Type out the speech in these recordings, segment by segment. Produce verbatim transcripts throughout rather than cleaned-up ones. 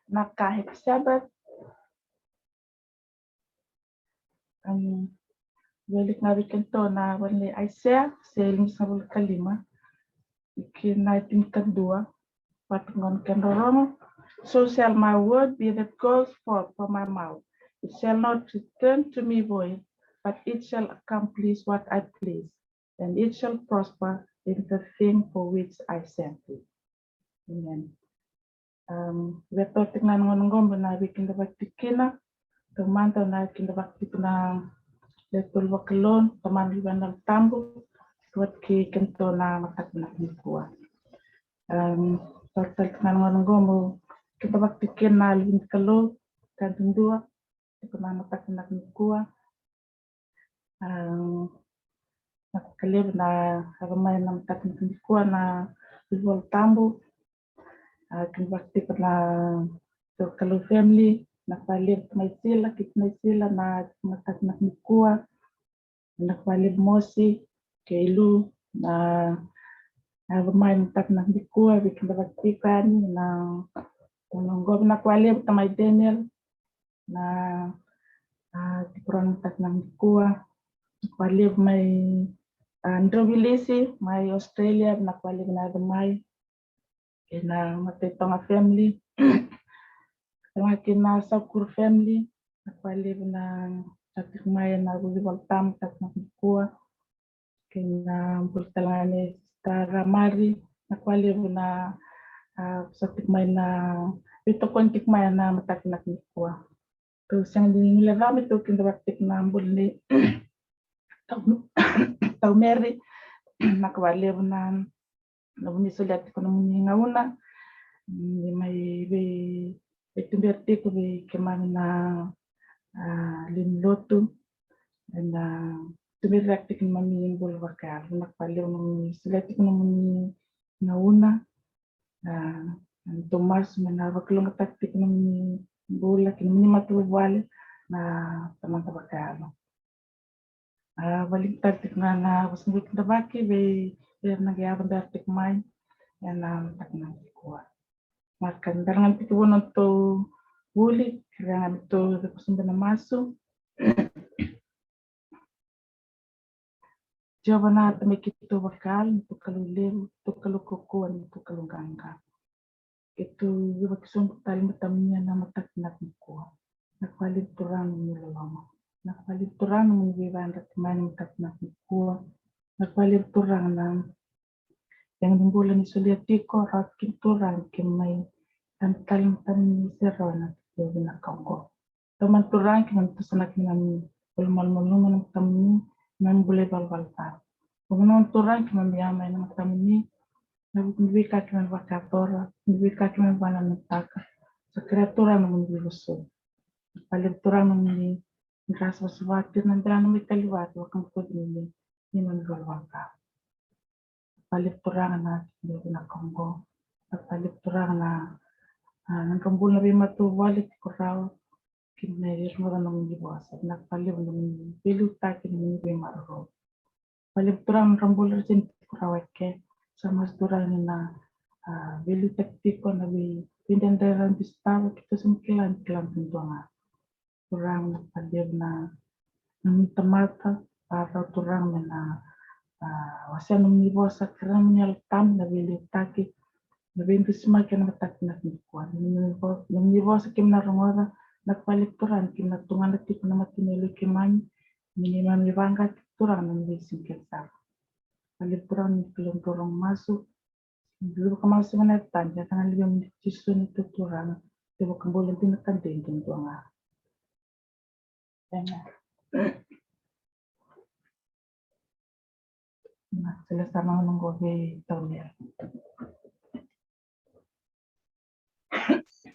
na ka, happy Sabbath. Em, wilika ga vei kedatou na ivola nei Aisea, se limasagavulu ka lima, tikina e tinikadua, vata ga na kena rorogo. So shall my word be that goes forth from my mouth. It shall not return to me void, but it shall accomplish what I please, and it shall prosper in the thing for which I sent it. Amen. Um, vei tou tiko na gauna qo mo na veikidavaki tiko kina. Taumada na kidavaki tiko na le tolu vakalou, Tamana, Luvena, Yalo Tabu. Tou tiko kina tou na mataka na nikua. Um, tou tiko na gauna qo mo kidavaki tiko kina na luve ni Kalou, ka dudua, tiko na mataka na nikua. Ah, na ka levu na yaco mai na mataka nikua na iVola Tabu. Ah, kidavaki tiko na Kalou family, na ka levu mai Sila, ki mai Sila na mataka nikua, na ka levu Mosi, kei Lu, na yaco mai na mataka nikua, veikidavaki tiko yani, na, na qo na ka levu tamai Daniel, na, ah, tiko na mataka nikua, na ka levu mai, ah, Drovilisi, mai Australia, na ka levu na yaco mai, kei na Matetoga family, tale ga kei na Saukuru family, na ka levu na sa tiko mai na Vuli Valtam, mataka nikua, kei na bula tale ga ni Star Ramari, na ka levu na, ah, sa tiko mai na, veitokoni tiko mai na mataka nikua. Tou sega ni guilecava me tou kidavaki tiko na bula ni Tau, Tau Meri, na ka levu na, na nomuni solia tiko nomuni gauna ni mai vei, veituberi tiko vei keimami na, ah, lewe ni lotu, ena tuberaki tiko nomuni bula vakayalo, na ka levu nomuni solia tiko nomuni gauna. Ah, tou masu me na vakalougatataki tiko nomuni bula kei nomuni matavuvale na Tamada vakayalo. Ah, vakalougatataki tiko ga na vosa ni veikidavaki vei, vei ira na qai yaco bera tiko mai ena mataka nikua. Maka, da na qai tekivu na nodatou vuli, kerea ga me tou vakasobu ena masu. Jiova na Tamai keitou vakayalo, ni tou Kalou levu, tou Kalou kaukauwa, ni tou Kalou qaqa. Keitou vakasobu tale matamuni ena mataka nikua. Na ka levu Turaga nomuni loloma. Na ka levu Turaga nomuni veivakayadrati mai ena mataka nikua. Na ka levu Turaga na yaga ni bula ni solia tiko, rawati kina Turaga keimami tani tale matamuni se rawa na tiko vinaka oqo. Taumada Turaga keimami tusanaka keimami bula malumalumu ena matamuni, keimami bula ivalavala ca. Vakanuinui Turaga keimami yawa mai ena matamuni, na vuku ni veika keimami vakayacora, ni veika keimami vakanananutaka. Sa kerea Turaga nomuni veivosoti. Vakalevu Turaga nomuni qai savasava tiko na delana mai Kalivari, vakabokoci nomuni, ni nomuni valavala ca. Vakalevu Turaga na tiko vinaka oqo. Vakalevu Turaga na, ah, nodra bula na veimatavuvale tiko rawa, kina ira rogoca nomuni vosa. Vakalevu nomuni veiliutaki, nomuni veimaroroi. Vakalevu Turaga nodra bula ra sega ni tiko rawa eke. Sa masu Turaga ni na, ah, veiliutaki tiko na vei, veidredre ra dusi tava, keitou sega ni kila, ni kila duadua ga. Turaga na ka levu na, na nomuni tamata, vakacava Turaga me na, ah, wasea nomuni vosa, kerea nomuni Yalo Tabu na veiliutaki, na veidusimaki ena mataka nikua. Nomuni vo-, nomuni vosa keimami na rogoca, na ka levu Turaga keimami na tugana tiko na mataniwai keimami, ni keimami vaqati Turaga na nomuni veisiga kece sara. Vakalevu Turaga ni Kalou, dou rogo masu, dou vakamasu ena yacamuni, ena yaca ga ni Luvemuni Jisu na Turaga, dou vakabula dina ka dei duadua ga. Amen. Na, sa lesu na gauna qo vei Tau Meri.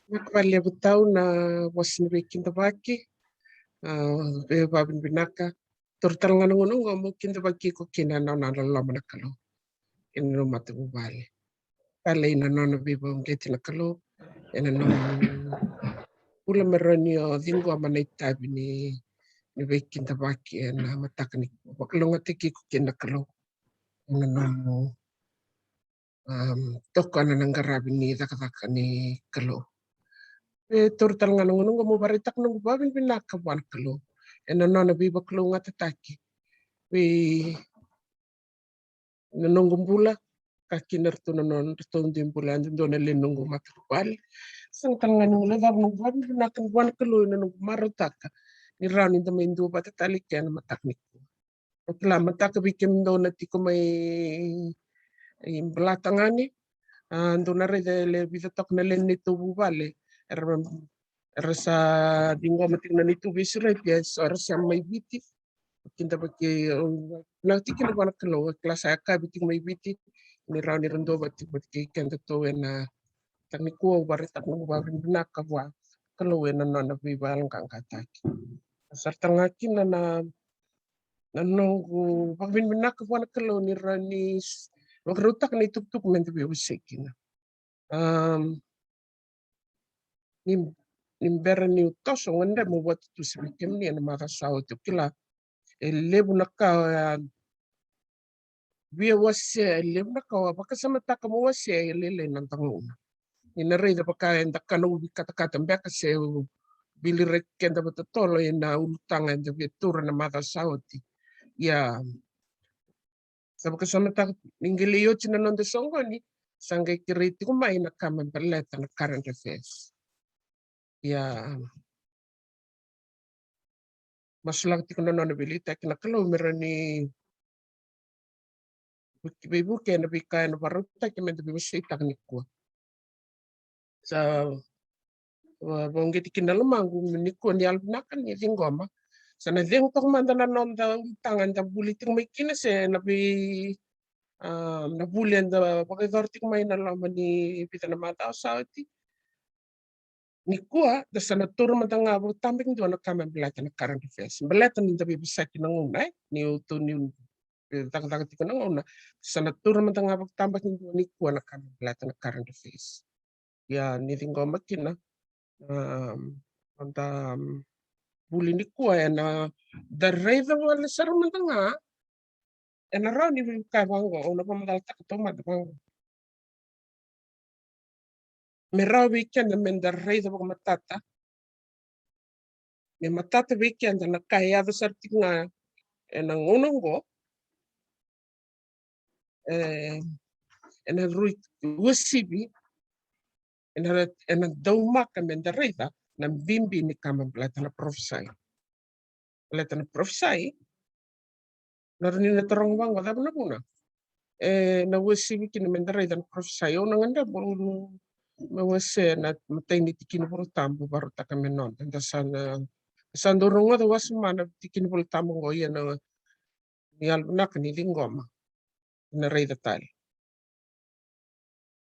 Vinaka vakalevu Tau na vosa ni veikidavaki. Ah, veivakavinavinaka. Taura tale ga na gauna qo mo kidavaki iko kina ena nona loloma na Kalou, kina nomu matavuvale. Talei na nona veivakauqeti na Kalou ena nomu bula, me rawa ni o ciqoma na itavi ni, ni veikidavaki ena mataka ni, vakalougatataki iko kina na Kalou ena nomu, um, tokona na qaravi ni cakacaka ni Kalou. E taura tale ga na gauna oqo meu vakaraitaka noqu vakavinavinaka vua na Kalou ena nona veivakalougatataki vei na noqu bula, ka kina ratou na nodratou dui bula, e dua na lewe ni noqu matavuvale. Sega tale ga ni guilecava noqu vakavinavinaka vua na Kalou ena noqu marautaka ni rawa ni da mai duavata tale kina mataka nikua. Au kila mataka vei kemudou na tiko mai Balatagane, a, dou na raica e le vica toka na lewe ni neitou vuvale era, era sa ciqoma tiko na neitou veisureti, e so era sa mai Viti. Kidavaki, au vinakata tiko kina vua na Kalou, au kila sa yakavi tiko mai Viti, ni rawa ni ra duavata tiko vata kei kedatou ena mataka nikua. Au vakaraitaka noqu vakavinavinaka vua na Kalou ena nona veivakayaloqaqataki. Sara tale ga kina na, na noqu vakavinavinaka vua na Kalou ni rawa ni s-, vakarautaka na itukutuku meda veiwasei kina. Am, ni, ni bera niu toso, au gadreva meu vakatutusa vei kemuni ena macawa sa oti. Au kila e levu na ka, a, via wasea, e levu na ka au a vakasamataka meu wasea e lailai na noda gauna. Ni na raica vaka eda kana uvi katakata beka se vili rai keda vakatotolo ena ulutaga eda via taura na macawa sa oti. Ia, sa vakasamataka ni qai lai oti na noda soqoni, sa qai kerei tiko mai na ka me baleta na current affairs. Ia, masulaka tiko na nona veiliutaki na Kalou me rawa ni veivuke ena veika ena vakarautaki meda veiwaseitaka nikua. Sa, a, vakauqeti kina na lomaqu me nikua ni yalovinaka ni ciqoma. Sa na cegu toka mada na noda ulutaga eda vuli tiko mai kina se na vei, a, na vuli eda vakayacora tiko mai na loma ni vica na macawa sa oti. Nikua da sa na taura mada ga vakatabakidua na ka me baleta na current affairs. Baleta ni da veivosaki na gauna, e? Ni uto ni, e, cakacaka tiko na gauna. Sa na taura mada ga vakatabakidua nikua na ka me baleta na current affairs. Ia ni ciqoma kina, am, noda, am, vuli nikua ena, da raica wale sara mada ga ena rawa ni veika vaqo, au na vakamacalataka taumada vaqo. Me rawa vei keda meda raica vakamatata, me matata vei keda na ka e yaco sara tiko ga ena gauna oqo, e, ena rui uasivi, ena, ena daumaka meda raica na bibi ni ka me baleta na parofisai. Baleta na parofisai, na rawa ni na taroga vaqo, cava na vuna e na uasivi kina meda raica na parofisai? Au na gadreva meu wasea na imatai ni tikina Volatabu, vakarautaka me noda. Da sa na, sa dau rogoca wasoma na tikina Volatabu oqo, ia na, ni yalovinaka ni ciqoma, na raica tale.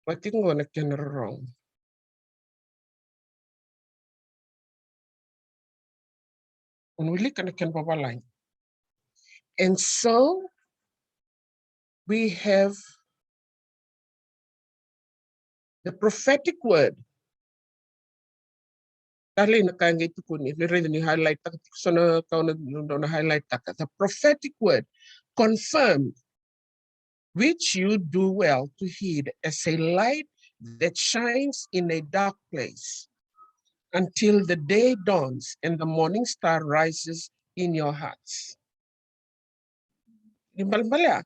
Vati qo na kena rorogo. Au na wilika na kena vavalagi. And so we have the prophetic word. Tale na ka qai tukuni, ni raica ni highlight taka tiko so na ka au na, na, na highlight taka. The prophetic word confirmed, which you do well to heed as a light that shines in a dark place until the day dawns and the morning star rises in your hearts. Ni balebale a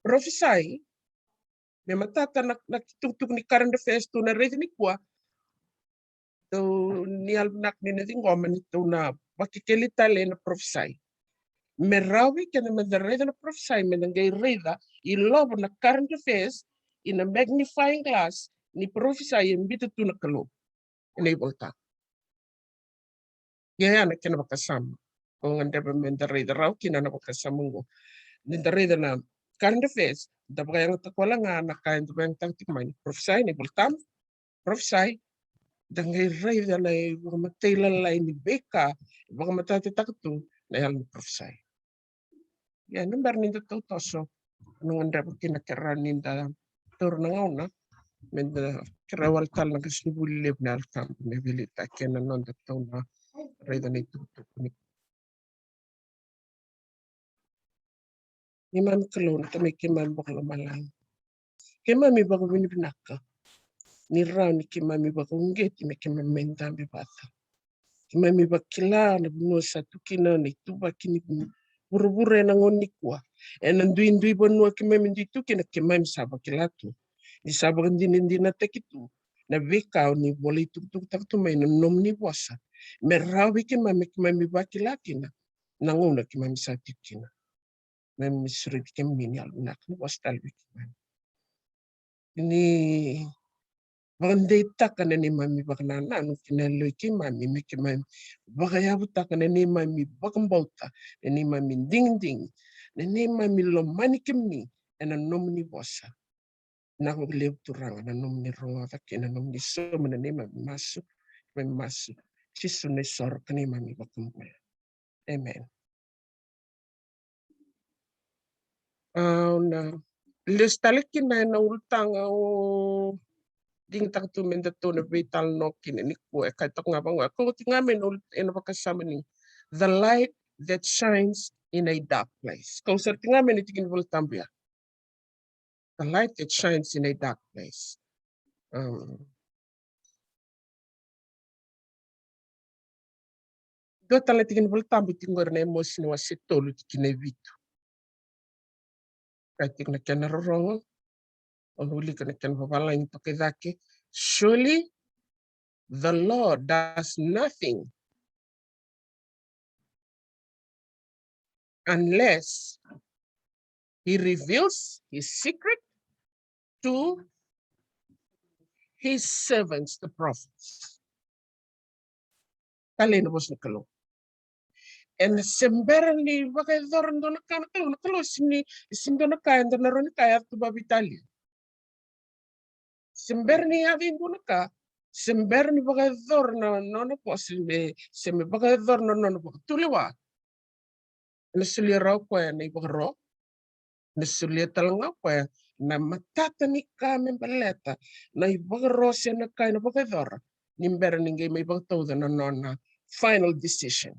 parofisai, me matata na, na itukutuku ni current affairs tou na raica nikua. Tou ni yalovinaka ni na ciqoma ni tou na vakekeli tale na parofisai. Me rawa vei keda meda raica na parofisai, meda qai raica i loma na current affairs, ina magnifying glass ni parofisai e biuta tu na Kalou ena iVolatabu. Ia ya na kena vakasama. Au gadreva meda raica rawa kina na vakasama oqo. Ni da raica na current affairs, da vakayagataka wale ga na ka eda vakayagataka tiko mai ni parofisai, na iVolatabu, parofisai, da qai raica na ivakamatailalai ni veika e vakamatatataka tu na yalo ni parofisai. Ia ni bera ni da tautoso, au na gadreva kina ke rawa ni da taura na gauna meda kerea wale tale na qasenivuli levu na Yalo Tabu me veiliutaki ena noda tou na raica na itukutuku ni Neimami Kalou, na Tamai keimami vakalomalagi. Keimami vakavinavinaka ni rawa ni keimami vakauqeti me keimami mai dabe vata. Keimami vakila na vanua sa tu kina na ituvaki ni vuravura ena gauna nikua. Ena duidui vanua keimami dui tu kina, keimami sa vakila tu ni sa vakadinadinataki tu na veika o ni volai tukutukutaka tu mai na nomuni vosa, me rawa vei keimami, keimami vakila kina na gauna keimami sa tiko kina. Keimami sureti kemuni ni yalo vinaka ni vosa tale vei keimami. Ni vakadeitaka na neimami vakanananu ki na yaloi keimami, me keimami vakayavutaka na neimami vakabauta, na neimami digidigi, na neimami lomani kemuni ena nomuni vosa. Vinaka vakalevu Turaga na nomuni rogoca kei na nomuni sauma na neimami masu, keimami masu Jisu na isoro ka neimami vakabula. Amen. Au na lesu tale kina ena ulutaga o digitaka tu me datou na veitalanoa kina nikua, e kaya toka ga vaqo, e kauti ga mai na ul-, ena vakasama ni the light that shines in a dark place. Kau sara tiko ga mai na tiki ni Volatabu ya. The light that shines in a dark place. Um, dua tale na tiki ni Volatabu tiko qori na Emosi na wase tolu tikina e vitu. Kaya tiko na kena rorogo, au na wilika na kena vavalagi toka i cake. Surely the Lord does nothing unless he reveals his secret to his servants, the prophets. Tale na vosa ni Kalou. Ena se bera ni vakayacora dua na ka na Kalou, na Kalou sini, sini dua na ka eda na rawa ni ka yaco tu vakaveitalia. Se bera ni yaco e dua na ka, se bera ni vakayacora na nona vosa, se me, se me vakayacora na nona vakatulewa, ena solia rawa o koya na ivakaro, ena solia tale ga o koya na matata ni ka me baleta na ivakaro se na ka ena vakayacora, ni bera ni qai mai vakatauca na nona final decision.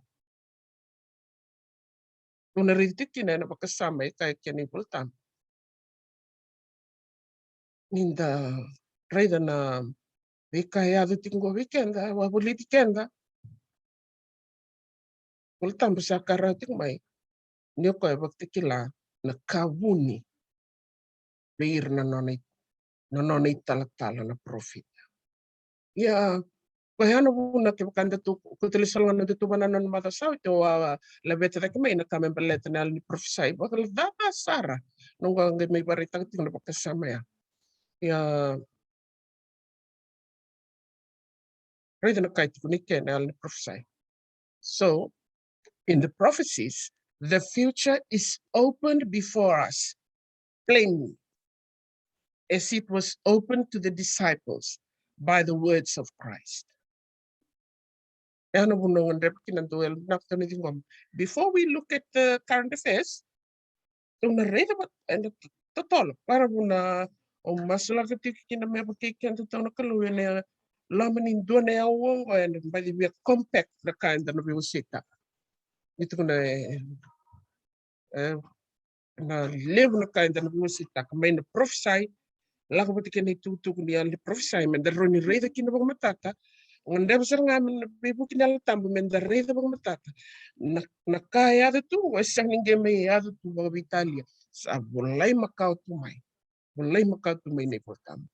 Au na raica tiko kina ena vakasama e kaya kina iVolatabu. Ni da raica na veika e yaco tiko qo vei keda, wavoliti keda. Volatabu sa kaya rawa tiko mai ni o koya e vakatakila na ka vuni vei ira na nona i-, na nona italatala na parofita. Ia, koya na vuna kevaka datou, ko tale sala ga na datou vanananu macawa sa oti, au a laveta cake mai na ka me baleta na yalo ni parofisai. Vakacava sara na qo qai mai vakaraitaka tiko na vakasama ya. Ia, raica na ka e tukuni kina na yalo ni parofisai. So, in the prophecies, the future is opened before us plainly, as it was opened to the disciples by the words of Christ. E na vuna au gadreva kina dou yalo vinaka tou na ciqoma. Before we look at the current affairs, tou na raica vata ena totolo. Koya na vuna au masulaka tiko kina me vukei keda tou na Kalou ena loma ni dua na aua oqo, ena baci via compact na ka eda na veiwaseitaka. Ni tukuna e, e, na levu na ka eda na veiwaseitaka mai na parofisai, lako vata kei na itukutuku ni yalo ni parofisai, meda rawa ni raica kina vakamatata. Gadreva sara ga mai na veivuke ni Yalo Tabu meda raica vakamatata na, na ka e yaco tu, e sega ni qai mai yaco tu vakaveitalia. Sa volai makawa tu mai. Volai makawa tu mai na iVolatabu.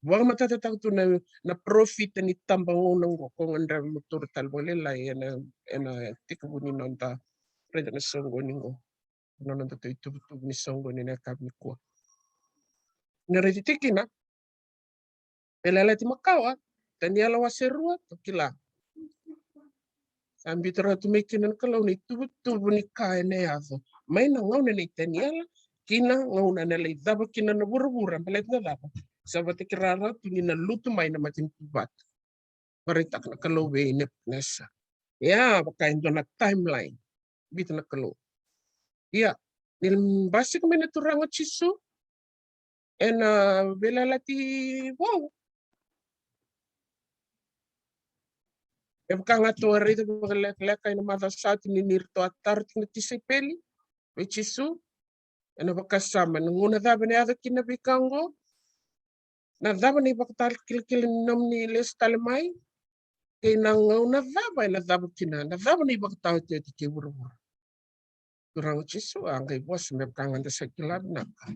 Vakamatatataka tu na, na parofita ni tabagauna oqo, ko gadreva mo taura tale vakalailai ena, ena tekivu ni noda raica na soqoni oqo. Na noda tou ituvatuva ni soqoni ena yakavi nikua. Na raici tiko kina Veiyalayalati Makawa, Taniela wase rua, tou kila. Sa biuta rawa tu mai kina na Kalou na ituvatuva ni ka ena yaco mai na gauna nei Taniela ki na gauna ena lai cava kina na vuravura, baleta na cava? Sa vata kei rara tu ni na lutu mai na matanitu vatu. Vakaraitaka na Kalou vei Nepukanesa. Ia, vaka e dua na timeline. Biuta na Kalou. Ia, ni basika mai na Turaga o Jisu ena Veiyalayalati Vou. E vaka ga tou a raica vakalekaleka ena macawa sa oti ni, ni ratou a taro tiko na tisaipeli vei Jisu ena vakasama, na gauna cava ena yaco kina na veika oqo? Na cava na ivakatakilakila ni nomuni lesu tale mai? Kei na gauna cava ena cava kina? Na cava na ivakataotioti kei vuravura? Turaga o Jisu a qai vosa me vaka ga da sa kila vinaka.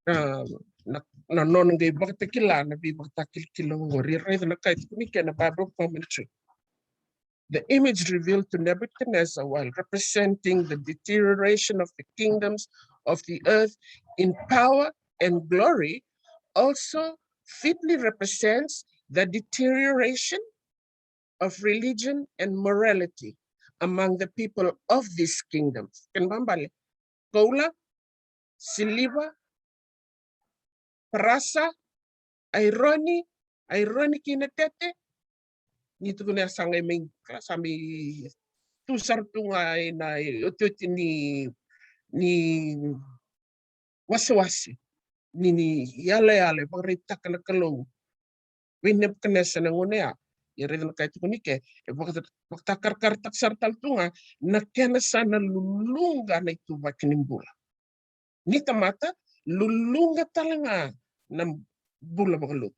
Na, na, na nona qai vakatakila na veivakatakilakila oqori. Raica na ka e tukuni kina na Bible commentary. The image revealed to Nebuchadnezzar while representing the deterioration of the kingdoms of the earth in power and glory also fitly represents the deterioration of religion and morality among the people of these kingdoms. Kena ibalebale, koula, siliva, parasa, aironi, aironi kei na tete. Ni tukuna ya sa qai mai, sa mai tu sara tu ga ena iotioti ni, ni wasewase ni, ni yalayala e vakaraitaka na Kalou vei Nepukanesa na gauna ya. Ia raica na ka e tukuni ke, e vakata-, vakatakarakarataka sara tale tu ga na kena sa na luluqa na ituvaki ni bula ni tamata, luluqa tale ga na bula vakalotu.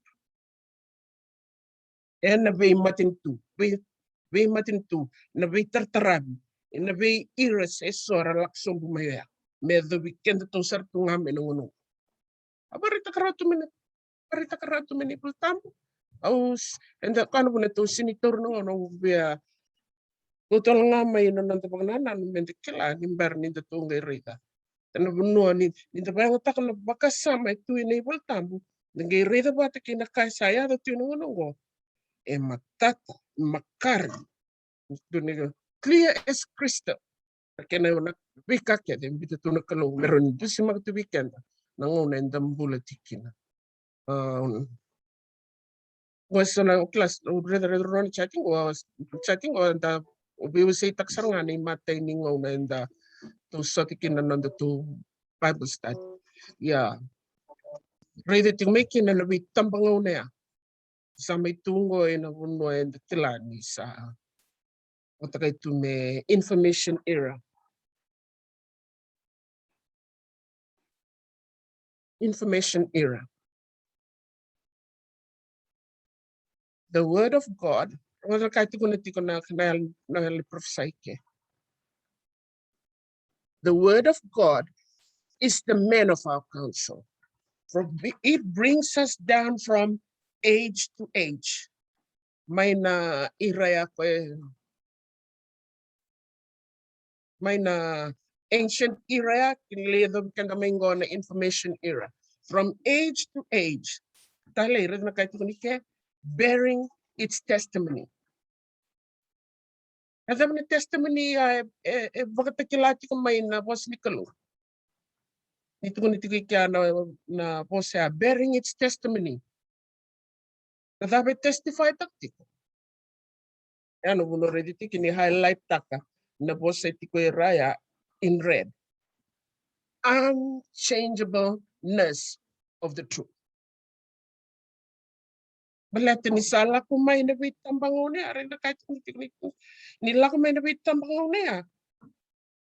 Ena veimatanitu, vei, veimatanitu, na veitarataravi, ena vei ira se so era lako sobu mai oya. Me yacovi kedatou sara tu ga mai na gauna oqo. A vakaraitaka rawa tu mai na, vakaraitaka rawa tu mai na iVolatabu. Au s-, eda, koya na vuna tou sega ni taura na gauna, au via Tou tale ga mai na noda vakanananu meda kila ni bera ni datou qai raica. Ena vanua ni, ni da vakayagataka na vakasama e tu ena iVolatabu, da qai raica vata kei na ka e sa yaco tu ena gauna oqo. E matata, makare. Dua na clear as crystal. Na kena, na veika kece e biuta tu na Kalou me rawa ni dusimaka tu vei keda na gauna eda bula tiko kina. Um, qo e so na class, au raica, raica rawa na chatting, qo chatting, qo da veiwaseitaka sara ga na imatai ni gauna eda tou sota kina na nodatou Bible study. Ia, raica tiko mai kina na veitabagauna ya. Sa mai tu qo ena vanua eda kila ni sa vatakai tu me information era. Information era. The word of God, rogoca na ka e tukuna tiko na, na, na yalo ni parofisai ke. The word of God is the man of our counsel. For it brings us down from age to age. Mai na ira ya ko e, mai na ancient era ya, ki na lai yacovi keda mai qo na information era. From age to age. Talei, raica na ka e tukuni ke, bearing its testimony. Na cava na testimony ya e, e, e vakatakila tiko mai na vosa ni Kalou? Ni tukuni tiko i kea na, na vosa ya, bearing its testimony. Na cava e testify taka tiko? Ya na vuna raici tiko ni highlight taka na vosa e tiko i ra ya in red. Unchangeableness of the truth. Baleta ni sa lako mai na veitabagauna ya, raica na ka e tukuni tiko ni, ni lako mai na veitabagauna ya.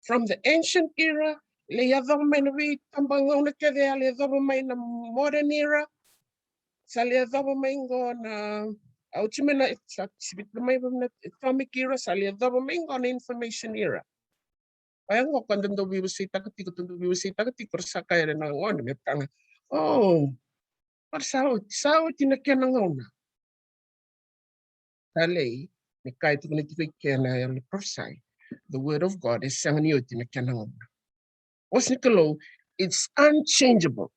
From the ancient era, lai yacova mai na veitabagauna kece ya, lai yacova mai na modern era. Sa lai yacova mai qo na, oti mai na, sa sivita mai na atomic era, sa lai yacova mai qo na information era. Oya qo ko da dau veiwaseitaka tiko, da dau veiwaseitaka tiko, ra sa kaya na gone me vaka ga, o, ra sa oti, sa oti na kena gauna. Talei, ni ka e tukuna tiko i kea na yalo ni parofisai, the word of God e sega ni oti na kena gauna. Vosa ni Kalou, it's unchangeable.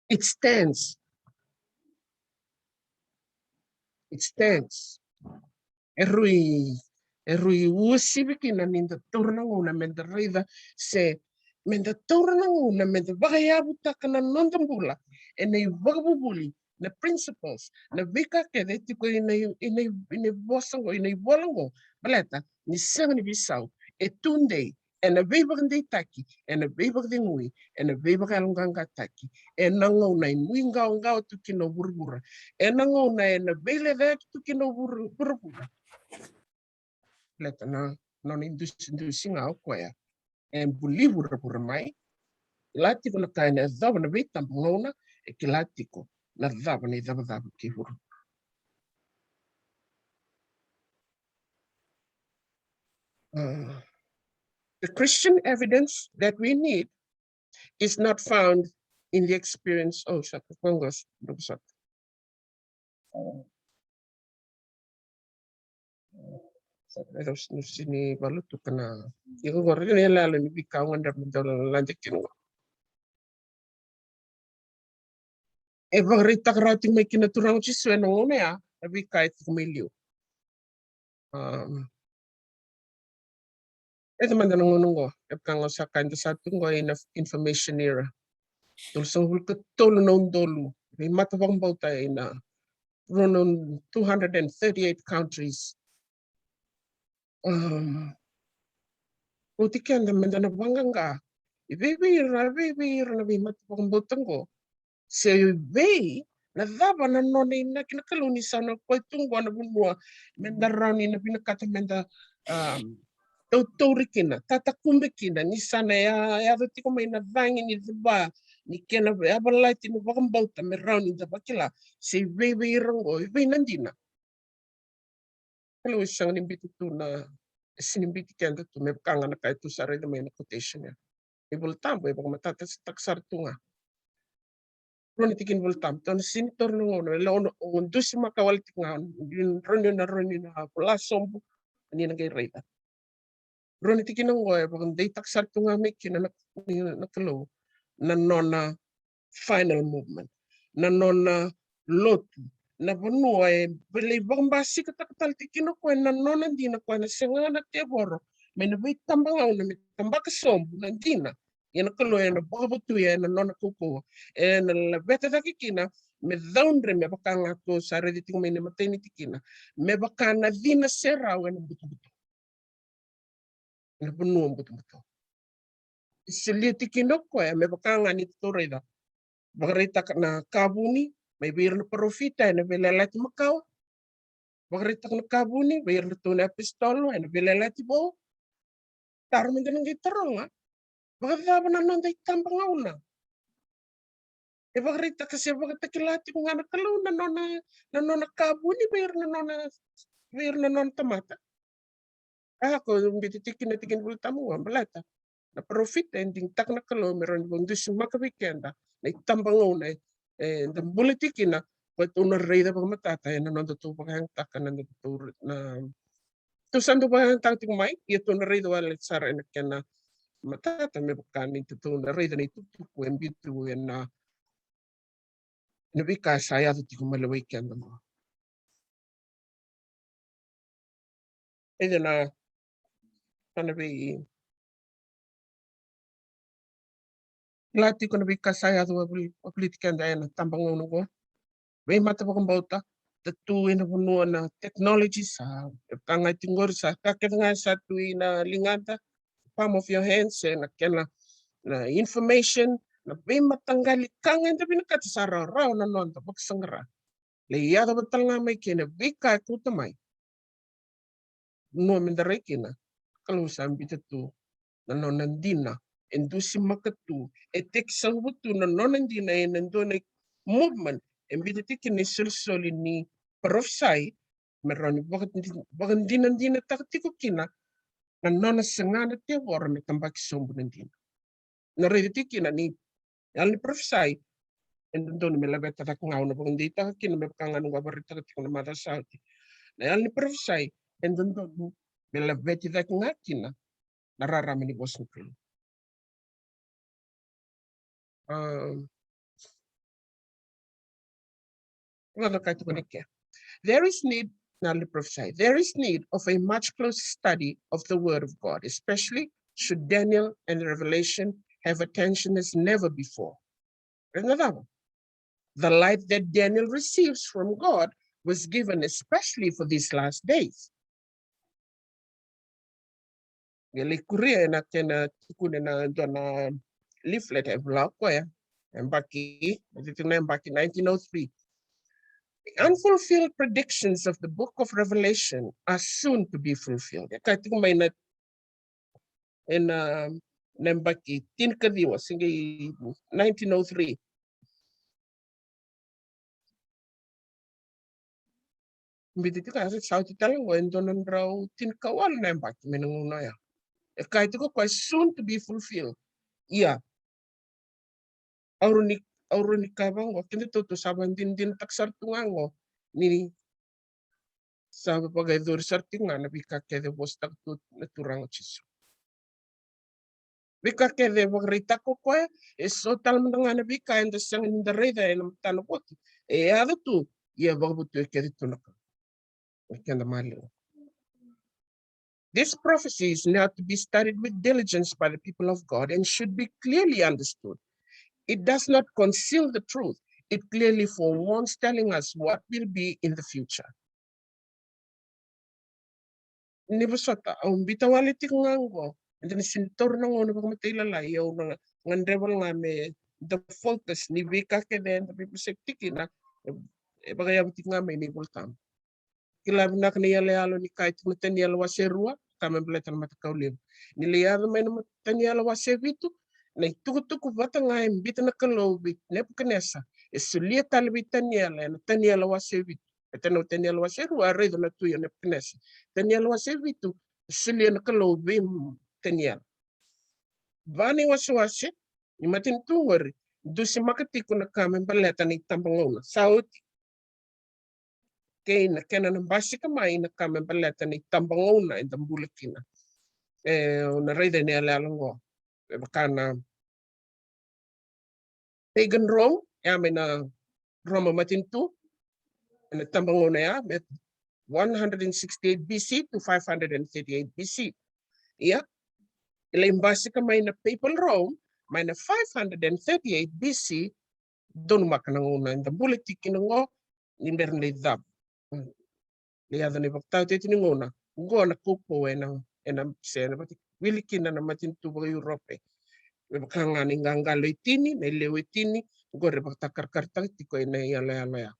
It stands. It stands. E rui, e rui uasivi kina ni da taura na gauna me da raica, se me da taura na gauna me da vakayavutaka na noda bula ena ivakavuvuli, na principles, na veika kece e tiko ina, ina, ina vosa qo, ina ivola qo. Baleta ni sega ni veisau, e tudei ena veivakadeitaki, ena veivakacegui, ena veivakayaloqaqataki, ena gauna e nuiqawaqawa tu kina o vuravura, ena gauna ena veilecayaki tu kina o vura-, vuravura. Baleta na, na nona idusidusi ga o koya e buli vuravura mai. Kila tiko na ka ena yacova na veitabagauna, e kila tiko na cava na icavacava kei vuravura. Uh, the Christian evidence that we need is not found in the experience. Oh, sa ka qo, sa ka qo. Sa ka qo, sa ni valutuka na. Iko qori ni yaloyalo ni veika au gadreva me dau lade kina qo. E vakaraitaka rawa tiko mai kina na Turaga o Jisu ena gauna ya na veika e tiko mai liu. Um, e tamada na gauna qo, e vaka ga sa ka eda sa tu qo ina information era. Tolusagavulu ka tolu na udolu veimata vakabauta ina rua na two hundred and thirty-eight countries. Um, oti keda meda na vaqaqa i vei vei ira, vei vei ira na veimata vakabauta qo. Se vei na cava na nona inaki na Kalou ni sa na koya tu qo na vanua meda rawa ni na vinakata meda, um, tautauri kina, tatakube kina, ni sa na ya, yaco tiko mai na cagi ni cuva, ni kena yavalati na vakabauta me rawa ni da vakila se vei vei ira qo, i vei na dina. Kalou e sega ni biuta tu na, e sega ni biuti keda tu me vaka ga na ka e tu sara ida mai na quotation ya. Ivola Tabu e vakamatatataka sara tu ga. Rua na tikina Ivola Tabu, tou na sega ni taura na gauna, e lako na o dusimaka wale tiko ga, rawa ni na, rawa ni na vola sobu, ni na qai raica. Rua na tikina qo e vakadeitaka sara tu ga mai kina na, na, na Kalou na nona final movement, na nona lotu, na vanua e lai vakabasikataka tale tiko kina o koya na nona dina, o koya na sega na tevoro mai na veitabagauna me tabaka sobu na dina. Ia na Kalou ena vakavotuya ena nona kaukauwa, ena laveta cake kina me caudre me vaka ga tou sa raica tiko mai na imatai ni tikina, me vaka na cina serau ena butobuto, ena vanua butobuto. E solia tiko kina o koya me vaka ga ni tou raica, vakaraitaka na ka vuni mai vei ira na parofita ena Veiyalayalati Makawa, vakaraitaka na ka vuni vei iratou na iapositolo ena Veiyalayalati Vou. Taro meda na qai taroga, vakacava na noda itabagauna? E vakaraitaka se vakatakila tiko ga na Kalou na nona, na nona ka vuni vei ira na nona, vei ira na nona tamata. A ko biuta tiko kina tikina Ivola Tabu qo, baleta na parofita e digitaka na Kalou me rawa ni vakadusimaka vei keda na itabagauna e, eda bula tiko kina, ko e tou na raica vakamatata ena noda tou vakayagataka na noda tou, na tou sa dau vakayagataka tiko mai, ia tou na raica wale sara ena kena matata me vaka ni tou na raica na itukutuku e biu tu ena, ena veika sa yaco tiko mai lewai keda qo. Ena, na vei kila tiko na veika sa yaco, wavoliti keda ena tabagauna qo. Veimata vakabauta, da tu ena vanua na technology sa, e vaka ga tiko qori sa ka kece ga sa tu ina ligada, palm of your hands, ena kena na information, na veimataqali ka ga eda vinakata sa rawarawa na noda vakasaqara. Lai yaco vata tale ga mai kei na veika e kauta mai. Vanua meda rai kina, Kalou sa biuta tu na nona dina, e dusimaka tu, e tekisauva tu na nona dina ena dua na movement e biuta tiko kina na isolisoli ni parofisai, me rawa ni vakadi-, vakadinadinataka tiko kina na nona saga na tevoro me tabaki sobu na dina. Na raica tiko kina ni yalo ni parofisai e dodonu me laveta cake ga, au na vakadeitaka kina me vaka ga na noqu a vakaraitaka tiko na macawa sa oti. Na yalo ni parofisai e dodonu me laveti cake ga kina na rarama ni vosa ni Kalou. Um, There is need, now let me prophesy, there is need of a much closer study of the Word of God, especially should Daniel and Revelation have attention as never before. Raica na cava? The light that Daniel receives from God was given especially for these last days. Qai lai kuria ena kena tukuna na dua na leaflet e vola o koya, yabaki, na yabaki nineteen oh three. The unfulfilled predictions of the book of Revelation are soon to be fulfilled. E kaya tiko mai na, ena, na yabaki tinikaciwa, se qai nineteen oh three. Biuta tiko ya, sa oti tale qo e dua na drau tinikawalu na yabaki mai na gauna oya. E kaya tiko o koya soon to be fulfilled. Ia, au rawa ni, au rawa ni kaya vaqo, kedatou tou sa vakadinadinataka sara tu ga qo ni sa vakayacori sara tiko ga na veika kece e vosataka tu na Turaga o Jisu. Veika kece e vakaraitaka o koya, e so tale mada ga na veika eda sega ni da raica ena matana voki, e yaco tu, ia e vakavotuya kece tu na Kalou. Keda maliwa. This prophecy is now to be studied with diligence by the people of God and should be clearly understood. It does not conceal the truth. It clearly forewarns, telling us what will be in the future. Ni vosota, au biuta wale tiko ga qo, eda na sega ni taura na gauna vakamatailalai, au na gadreva ga me da focus ni veika kece eda veivosaki tiko kina, e, e vakayavu tiko ga mai na iVolatabu. Kila vinaka na iyaloyalo ni kaya tiko na Taniela wase rua, ka me baleta na matakau levu. Ni lai yaco mai na ma-, Taniela wase vitu, na itukutuku vata ga e biuta na Kalou vei Nepukanesa, e solia tale vei Taniela ena Taniela wase vitu. E tana o Taniela wase rua, a raica na tui o Nepukanesa. Taniela wase vitu, e solia na Kalou vei Taniela. Va na iwasewase ni matanitu qori, dusimaka tiko na ka me baleta na itabagauna. Sa oti. Kei na kena na basika mai na ka me baleta na itabagauna eda bula kina. E, au na raica ena iyaloyalo qo, e vaka na pagan Rome, ya mai na Roma matanitu, ena tabagauna ya, me one hundred and sixty-eight B C to five hundred and thirty-eight B C. Ia, e lai basika mai na papal Rome mai na five hundred and thirty-eight B C, donumaka na gauna eda bula tiko kina qo, ni bera ni lai cava. Mm. Ni yaco na ivakataotioti ni gauna, qo na kaukauwa ena, ena, se ena vata, wili kina na matanitu vaka-Europe. Me vaka ga na iqaqalo e tini, na ilewe e tini, qori e vakatakarakarataki tiko ena iyaloyalo ya.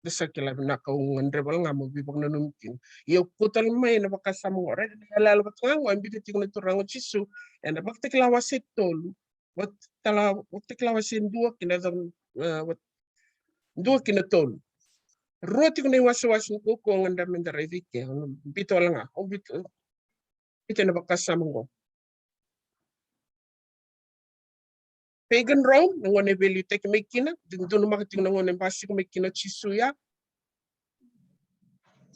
Da sa kila vinaka, au gadreva ga meu veivakananumi kina. Ia au kauta tale mai na vakasama qo, raica na iyaloyalo vata ga qo, e biuta tiko na Turaga o Jisu ena Vakatakila wase tolu, Vakatakila, Vakatakila wase dua kina, e, dua kina tolu. Rua tiko na iwasewase ni kaukauwa ga da me da raica i ke, au na biuta wale ga, au biuta, biuta na vakasama qo. Pagan Rome, na gauna e veiliutaki mai kina, donumaka tiko na gauna e basika mai kina o Jisu ya.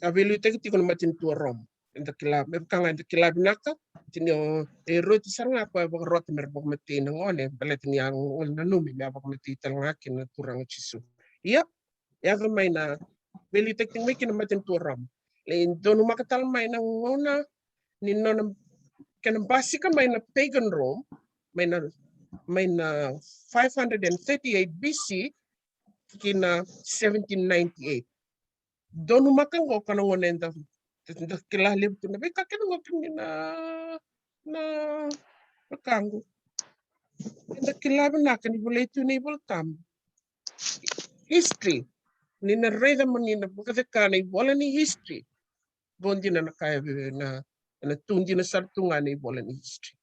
Sa veiliutaki tiko na matanitu o Rome. Eda kila, me vaka ga eda kila vinaka, tini o Eroti sara ga koya e vakarota me ra vakamatei na gone, baleta ni a gole nanumi me a vakamatei tale ga kina na Turaga o Jisu. Ia, yaco mai na, veiliutaki tiko mai kina na matanitu o Rome. Lai donumaka tale mai na gauna ni nona, kena basika mai na pagan Rome, mai na, mai na five hundred and thirty-eight B C ki na seventeen ninety-eight. Donumaka qo ka na gauna eda, eda kila levu tu na veika kece qo kina na, na, na ka qo. Eda kila vinaka ni volai tu na iVolatabu. History. Ni na raica mo ni na vakacaka na ivola ni history. Qo dina na ka e vei na, na tu dina sara tu ga na ivola ni history.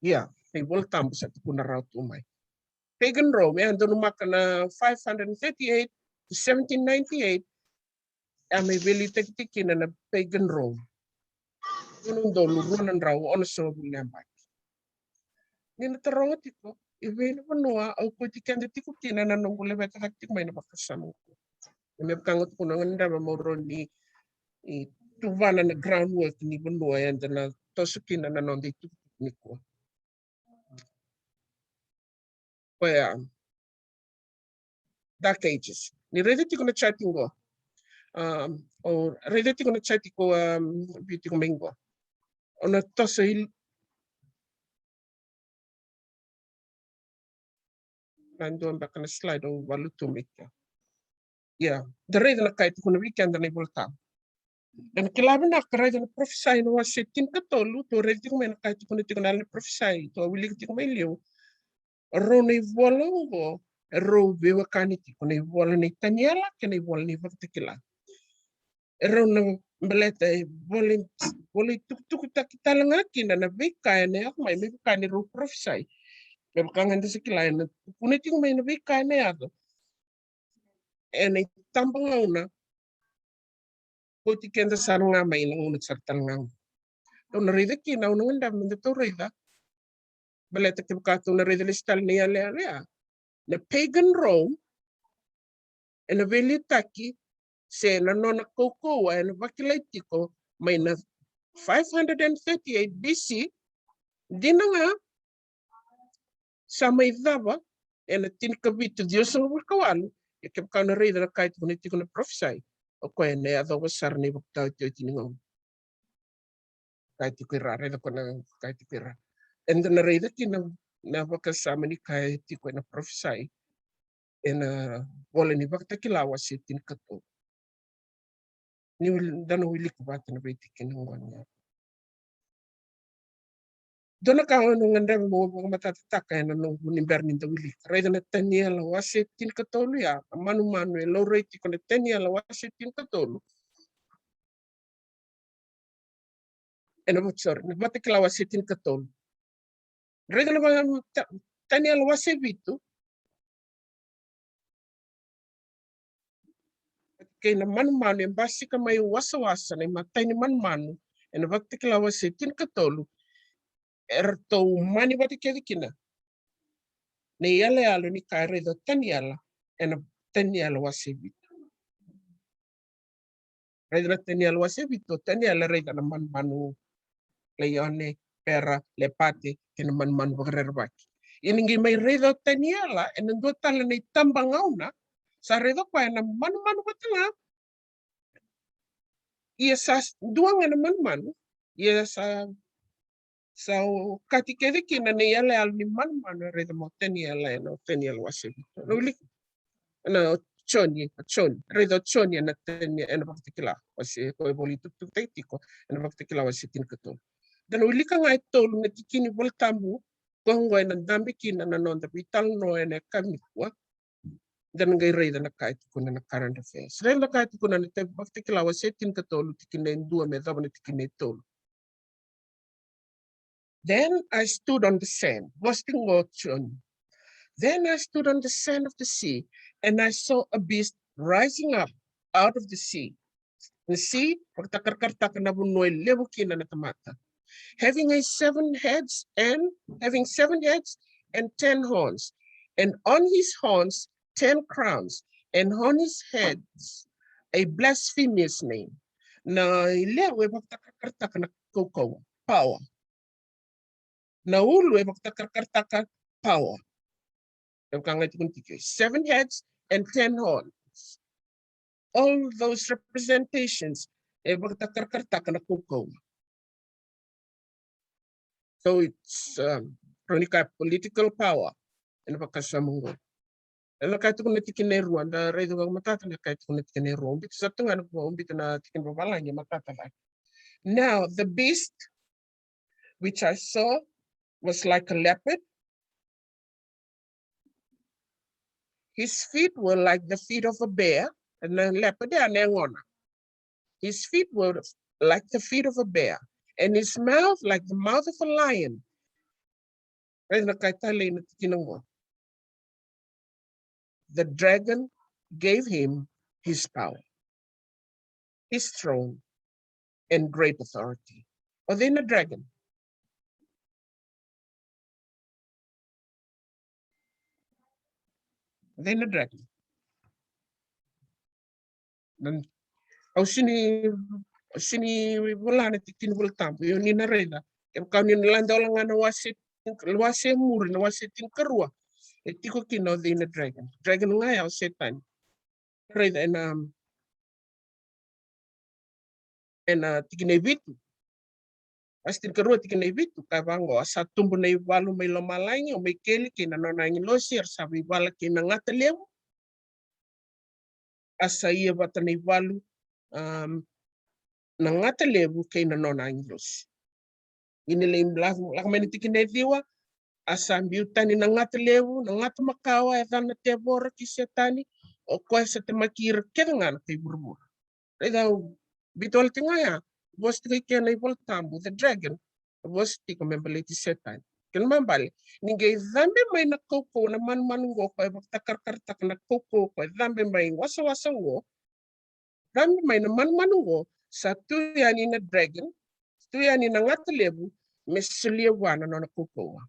Ia, na iVolatabu sa tukuna rawa tu mai. Pagan Rome, e donumaka na five hundred thirty-eight to seventeen ninety-eight, e a mai veiliutaki tiko kina na pagan Rome. Rua na udolu rua na drau onosagavulu na yabaki. Ni na taroga tiko, i vei na vanua au kauti keda tiko kina na noqu laveta cake tiko mai na vakasama qo. Me vaka ga tukuna, au gadreva meu rawa ni, i, tuvana na groundwork ni vanua eda na toso kina na noda itukutuku nikua. Koya, Dark Ages. Ni raica tiko na chart qo. Um, o raica tiko na chart qo, um, vei tiko mai qo. O na toso i, na dua beka na slide au valutu mai kea. Ia, da raica na ka e tukuna vei keda na iVolatabu. Da na kila vinaka, raica na Parofisai na wase tinikatolu, tou raica tiko mai na ka e tukuna tiko na yalo ni Parofisai, tou wilika tiko mai liu. Rau na ivola oqo, rau veiwekani tiko na ivola nei Taniela kei na ivola ni Vakatakila. E rau na baleta e vola, vola itukutukutaki tale ga kina na veika ena yaco mai, me vaka ni rau parofisai. Me vaka ga da sa kila ena tukuna tiko mai na veika ena yaco. Ena itabagauna kauti keda sara ga mai na gauna sara tale ga. Tou na raica kina, au na gadreva me datou raica. Baleta kevaka tou na raica lesu tale na iyaloyalo ya, na pagan Rome, ena veiliutaki se na nona kaukauwa ena vakilai tiko mai na five hundred and thirty-eight B C, dina ga sa mai cava ena tinikavitu ciwasagavulu ka walu. Ia kevaka na raica na ka e tukuna tiko na parofisai, o koya ena yacova sara na ivakataotioti ni gauna. Ka e tiko i ra, raica ko na ka e tiko i ra. Eda na raica kina na vakasama ni ka e tiko ena parofisai ena vola ni Vakatakila wase tinikatolu. Ni wil-, da na wilika vata na veitikina oqo. Dua na ka au na gadreva meu vakamatatataka ena noqu ni bera ni da wilika. Raica na Taniela wase tinikatolu ya, na manumanu e laurai tiko na Taniela wase tinikatolu. Ena, sorry, na Vakatakila wase tinikatolu. Raica na va-, Ta-, Taniela wase vitu. Kei na manumanu e basika mai wasawasa, na imatai ni manumanu, ena Vakatakila wase tinikatolu. Eratou mani vata kece kina na iyaloyalo ni ka e raica o Taniela ena Taniela wase vitu. Raica na Taniela wase vitu, o Taniela e raica na manumanu, laione, pera, lepate, kei na manumanu vakarerevaki. Ia ni qai mai raica o Taniela ena dua tale na itabagauna, sa raica o koya na manumanu vata ga. Ia sa s-, dua ga na manumanu. Ia sa, sa okati kece kina na iyaloyalo ni manumanu e raica mai o Taniela ena Taniela wase vitu. Na wilika, na Joni, Joni. Raica o Joni ena Tani-, ena Vakatakila wase, ko e voli tukutukutaki tiko ena Vakatakila wase tinikatolu. Da na wilika ga e tolu na tikina ni Vola Tabu, ko oqo ena dabe kina na noda veitalanoa ena yakavi nikua. Da na qai raica na ka e tukuna na current affairs. Raica na ka e tukuna na Vakatakila wase tinikatolu, tikina e dua me yacova na tikina e tolu. Then I stood on the sand. Vosa tiko qo o Joni. Then I stood on the sand of the sea, and I saw a beast rising up out of the sea. Na sea, vakatakarakaraka na vanua e levu kina na tamata. Having a seven heads and, having seven heads and ten horns, and on his horns ten crowns, and on his heads a blasphemous name. Na ilevu e vakatakarakaraka na kaukauwa, power. Na ulu e vakatakarakaraka power. E vaka ga e tukuni tiko, seven heads and ten horns. All those representations e vakatakarakaraka na kaukauwa. So it's, um, rau ni kaya political power ena vakasama oqo. Ena ka e tukuna na tikina e rua, da raica vakamatata na ka e tukuna na tikina e rua. Au biuta sara tu ga na, au biuta na tikina vavalagi e matata cake. Now the beast which I saw was like a leopard. His feet were like the feet of a bear. Na leopard ya na yagona. His feet were like the feet of a bear, and his mouth like the mouth of a lion. Raica na ka e talei na tikina oqo. The dragon gave him his power, his throne, and great authority. O cei na dragon? O cei na dragon? Nan-, au sini, au sini vola na tikina ni Vola Tabu. Io, ni na raica, kevaka ni na lade wale ga na wase, wase muri, na wase tinikarua, e tiko kina o cei na dragon. Dragon ga ya o Setani. Raica ena, ena tikina e vitu. Wase tinikarua tikina e vitu, kaya vaqo: A sa tubu na ivalu mai lomalagi o Mikaeli kei na nona agilosi, era sa veivala kei na gata levu. A sa ia vata na ivalu, um, na gata levu kei na nona agilosi. Ia ni lai lako mai na tikina e ciwa: A sa biu tani na gata levu, na gata makawa, e yacana na tevoro kei Setani, o koya sa temaki ira kece ga na kai vuravura. Raica, au biuta wale tiko ga ya, vosa tiko i ke na iVola Tabu, the dragon, vosa tiko me baleti Setani. Kena ibalebale, ni qai cabe mai na kaukauwa, na manumanu oqo, koya e vakatakarakaraka na kaukauwa, koya e cabe mai wasawasa oqo, cabe mai na manumanu oqo, sa tu yani na dragon, tu yani na gata levu me solia vua na nona kaukauwa.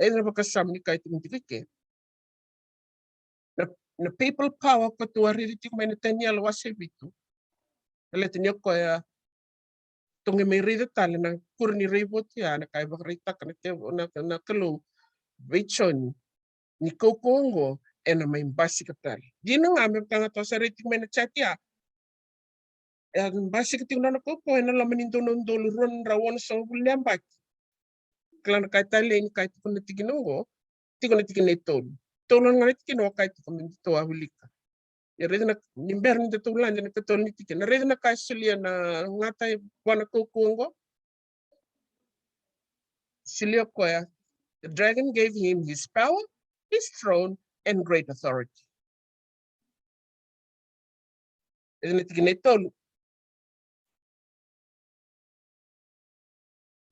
E na vakasama ni kai tukuni tiko ke na, na papal power ko tu a riri tiko mai na Taniela wase vitu. Baleta ni o koya toqe mai raica tale na kura ni raivotu ya na kai vakaraitaka na, na, na Kalou vei Joni ni kaukauwa oqo ena mai basika tale. Dina ga me vaka ga tou sa raica tiko mai na chart ya. E basika tiko na nona kaukauwa ena loma ni dua na udolu rua na drau onosagavulu na yabaki. Kila na kai tale ni kai tiko na tikina oqo, tiko na tikina e tolu. Tolu ga na tikina o kai tiko me datou a wilika. E raica na, ni bera ni datou lade na katolu ni tikina. Raica na kai solia na gata vua na kaukauwa oqo. Solia koya. The dragon gave him his power, his throne, and great authority. Ena tikina e tolu.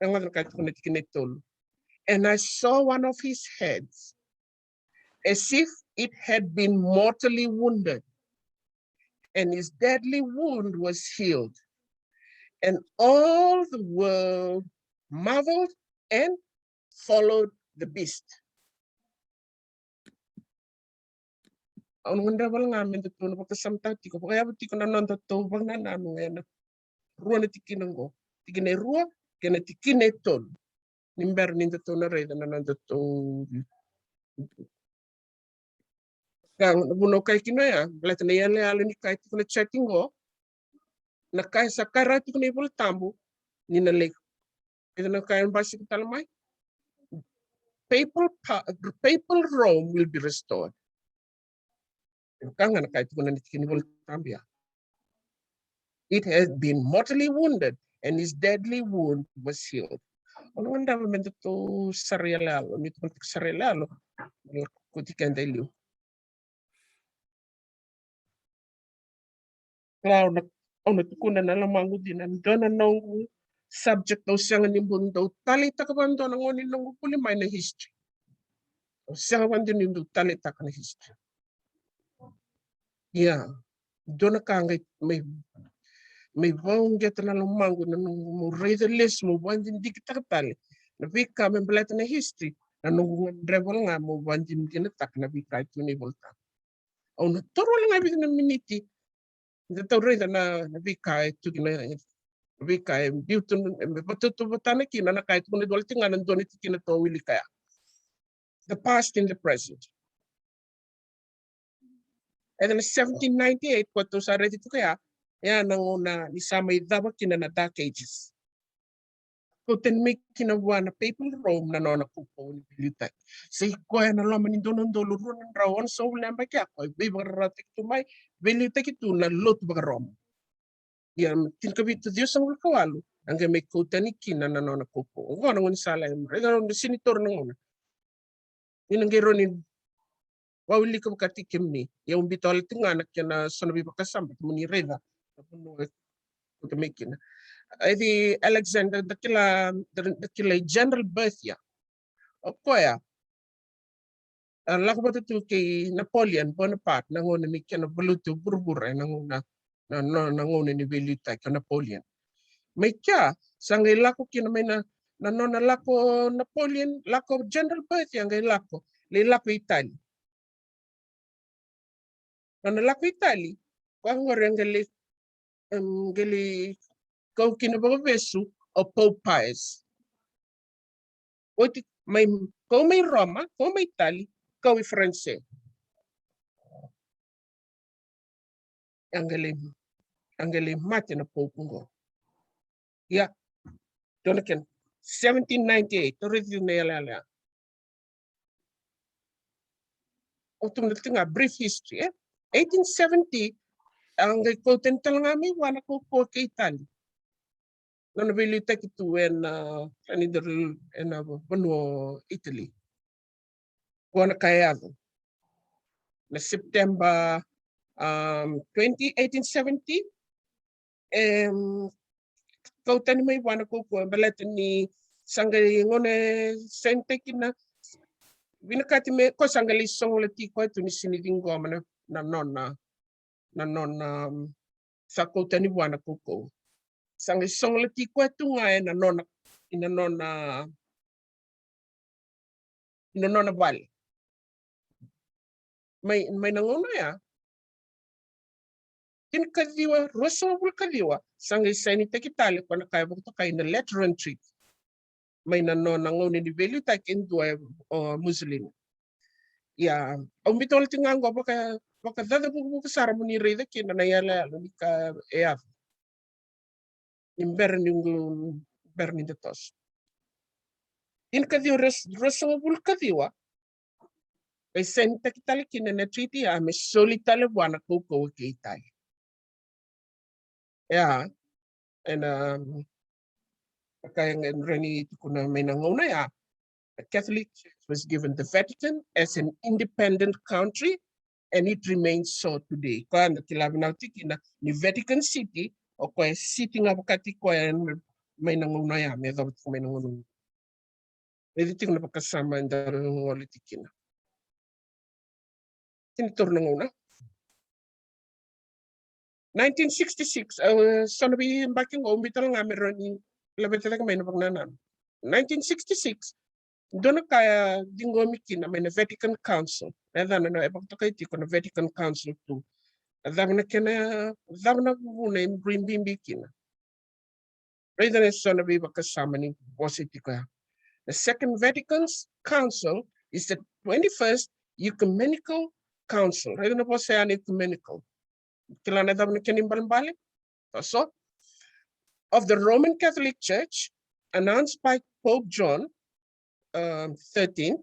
Ena tikina e tolu. And I saw one of his heads as if it had been mortally wounded, and his deadly wound was healed. And all the world marveled and followed the beast. Au na gadreva ga me datou na vakasamataka tiko, vakayava tiko na nodatou vakanananu ena rua na tikina oqo, tikina e rua kei na tikina e tolu. Ni bera ni datou na raica na nodatou ka, na vuna au kai kina oya, baleta na iyaloyalo ni kai tiko na chart oqo, na kai sa kai rawa tiko na iVola Tabu ni na lei. Eda na kai basika tale mai. Papal, pa, papal Rome will be restored. Ka ga na kai tiko na tikina ni Vola Tabu ya. It has been mortally wounded, and his deadly wound was healed. Au na gadreva me datou sara iyaloyalo, ni datou sara iyaloyalo, me lako kuti keda i liu. Kila, au na, au na tukuna na lomaqu dina, dua na noqu subject au sega ni bau dau taleitaka vakadua na gauna ni noqu vuli mai na history. Au sega vakadua ni dau taleitaka na history. Ia, dua na ka qai mai, mai vakauqeta na lomaqu na noqu meu raica lesu, meu vakadidiketaka tale na veika me baleta na history, na noqu gadreva ga meu vakadinadinataka na veika e tu na iVola Tabu. Au na taura wale ga e vica na miniti, datou raica na, na veika e tu kina, na veika e biu tu, e me vatauvatana kina na ka e tukuna wale tiko ga na dua na tikina tou wilika ya. The past and the present. Ena seventeen ninety-eight, ko tou sa raica tiko ya, ya na gauna ni sa mai cava kina na Dark Ages. Kau tani mai kina vua na Papal Rome na nona kaukauwa ni veiliutaki. Sa i koya na loma ni dua na udolu rua na drau onosagavulu na yabaki, a koya veivakararawataki tu mai, veiliutaki tu na lotu vakaRoma. Ia, tinikavitu ciwasagavulu ka walu, a qai mai kau tani kina na nona kaukauwa. Oqo na gaunisala e raica na sini toro na gauna. Ni na qai rawa ni wilika vakatikina kemuni. Ia, au biuta wale tiko ga na kena so na veivakasabati mo ni raica na vanua e kauta mai kina. E di Alexander, da kila, da, da kila i General Berthier. O koya a lako vata tu kei Napoleon Bonaparte na gauna ni kena valuti vuravura ena gauna, na, na, na gauna ni veiliutaki o Napoleon. Mai kea sa qai lako kina mai na, na nona lako Napoleon, lako General Berthier, a qai lako, lai lako Itali. Nona lako Itali, koya qori a qai lai, em, qai lai kau kina vakavesu o Pope Pius. Oti mai, kau mai Roma, kau mai Itali, kau i Faranse. A qai lai, a qai lai mate na Pope qo. Ia, dua na kena, seventeen ninety-eight, tou raica na iyaloyalo ya. Au tukuna tiko ga brief history, e? Eighteen seventy, a qai kau tani tale ga mai vua na kaukauwa kei Itali. Nona veiliutaki tu ena, ena vanua o Italy. Qo na ka e yaco. Na September, um, twenty, eighteen seventy, em, kau tani mai vua na kaukauwa, baleta ni sa qai gauna e sainitaki kina, vinakati me, ko sa qai lai sogolati koya tu ni sini ciqoma na, na nona, na nona, um, sa kau tani vua na kaukauwa. Sa qai sogolati koya tu ga ena nona, ena nona, ena nona vale. Mai, mai na gauna ya, tinikaciwa, ruasagavulu kaciwa, sa qai sainitaki tale koya na ka e vakatokai na Lateran Treaty. Mai na nona gauna ni veiliutaki e dua o Mussolini. Ia, au biuta wale tiko ga qo vaka, vakacaca vukavuka sara mo ni raica kina na iyaloyalo ni ka e yaco ni bera ni qu, bera ni da toso. Tinikaciwa, ruasagavulu kaciwa, qai sainitaki tale kina na treaty ya me soli tale vua na kaukauwa kei Italy. Ia, ena, um, ka e rawa ni tukuna mai na gauna ya, the Catholic Church was given the Vatican as an independent country, and it remains so today. Koya da kila vinaka tiko kina ni Vatican City, o koya e city ga vakati koya mai na gauna ya, me yacova tiko mai na gauna. Raici tiko na vakasama eda gole tiko kina. Kina toro na gauna. Nineteen sixty-six, e, so na veiyabaki qo, au biuta tale ga me rawa ni laveta cake mai na vakanananu. Nineteen sixty-six, dua na ka e ciqomi kina mai na Vatican Council. E yacana na, e vakatokai tiko na Vatican Council tu. E cava na kena, cava na vuna e rui bibi kina? Raica na so na veivakasama ni vosa e tiko ya. The Second Vatican Council is the twenty-first Ecumenical Council. Raica na vosa ya na ecumenical. Kila na cava na kena ibalebale? So, of the Roman Catholic Church, announced by Pope John, um, thirteen,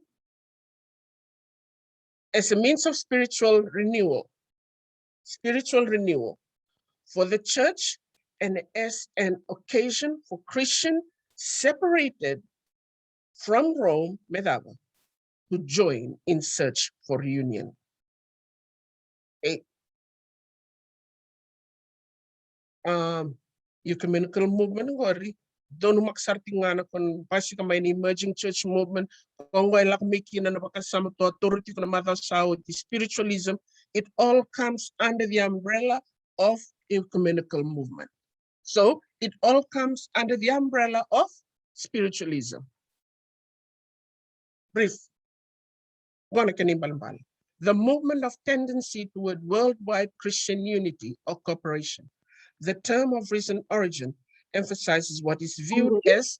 as a means of spiritual renewal, spiritual renewal for the church, and as an occasion for Christian separated from Rome, me cava, to join in search for union. E, um, ecumenical movement qori, donumaka sara tiko ga na kena basika mai na emerging church movement. Qo e lako mai kina na vakasama tou a taura tiko na macawa sa oti, spiritualism. It all comes under the umbrella of ecumenical movement. So it all comes under the umbrella of spiritualism. Brief. Qo na kena ibalebale. The movement of tendency toward worldwide Christian unity or cooperation. The term of recent origin emphasizes what is viewed as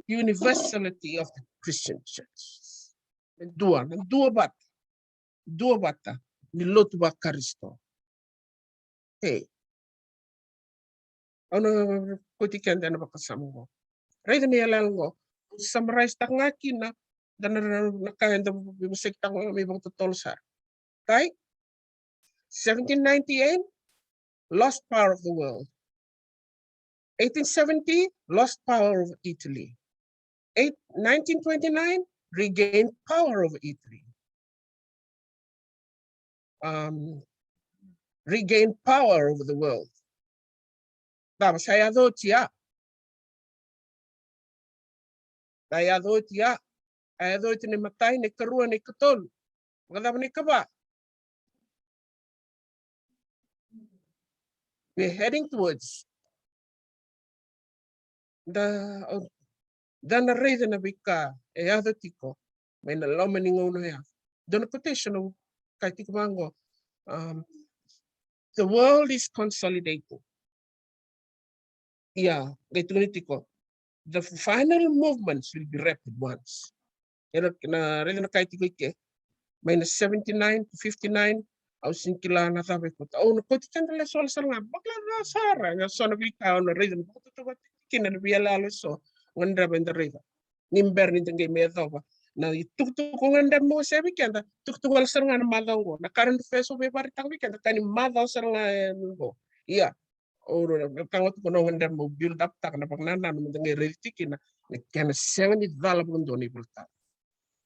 universality of the Christian church. Na dua, na dua vata, dua vata ni lotu vaKarisito. E, au na kauti keda ena vakasama qo. Raica na iyaloyalo qo. Summarize taka ga kina, da na, na ka eda veiwaseitaka ga me vakatotolo sara. Okay? Seventeen ninety-eight, lost power of the world. Eighteen seventy, lost power of Italy. Eight, nineteen twenty-nine, regained power of Italy. Um, regained power over the world. Cava sa yaco oti ya? Sa yaco oti ya. Sa yaco oti na imatai, na ikarua, na ikatolu. Vakacava na ikava? We're heading towards. Da, o, da na raica na veika e yaco tiko mai na loma ni gauna ya. Dua na quotation au kaya tiko vaqo, um, the world is consolidating. Ia, qai tukuni tiko, the final movements will be rapid ones. Ia na, na raica na ka e tiko i ke. Mai na seventy-nine to fifty-nine, au sega ni kila na cava e koto. Au na kauti keda lesu wale sara ga, vakila sara ga so na veika au na raica, na vakatautauvata kina na veiyaloyalo eso, gadreva eda raica. Ni bera ni da qai mai yacova na itukutuku gadreva me wasea vei keda, tukutuku wale sara ga na macawa oqo. Na current affairs au via vakaraitaka vei keda, ka ni macawa sara ga e oqo. Ia, au na, na ka ga tukuna au gadreva meu build up taka na vakanananu me da qai raici tiko kina na kena sega ni cala vakadua na iVolatabu.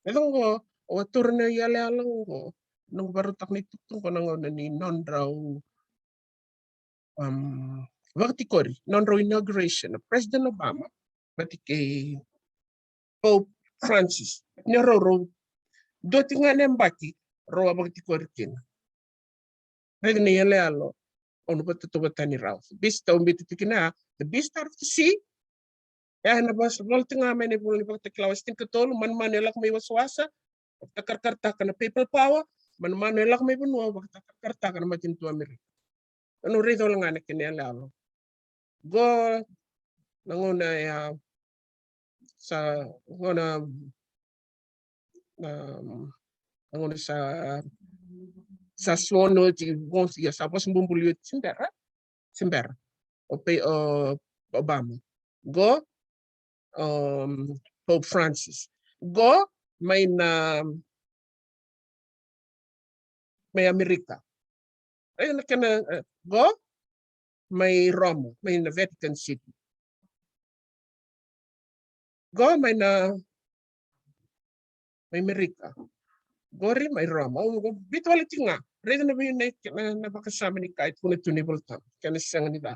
E oqo, au a taura na iyaloyalo oqo, noqu vakarautaka na itukutuku na gauna ni nodrau, um, vakatikori, nodrau inauguration, na President Obama vata kei Pope Francis. Ni rau, rau dua tiko ga na yabaki rau a vakatikori kina. Raica na iyaloyalo au na vakatautauvatani rawa. Bisi tau biuta tiko kina, the beast out of the sea. E a na vasa voliti ga mai na ivola ni Vakatakila wase tinikatolu, manumanu e lako mai wasawasa, vakatakarakarataka na papal power, manumanu e lako mai vanua, vakatakarakarataka na matanitu Amerika. Au na raica wale ga na kena yaloyalo. Qo na gauna ya sa gauna, um, na gauna sa, sa sworn oti, ia sa vosa bubului oti, se bera, se bera. O Pe, o Obama. Qo, um, Pope Francis. Qo mai na, mai Amerika. E na kena, e, qo mai Roma, mai na Vatican City. Qo mai na, mai Amerika. Qori mai Roma. Au, au biuta wale tiko ga. Raica na vei na, na, na vakasama ni ka e tukuna tu na iVolatabu. Kena sega ni ca.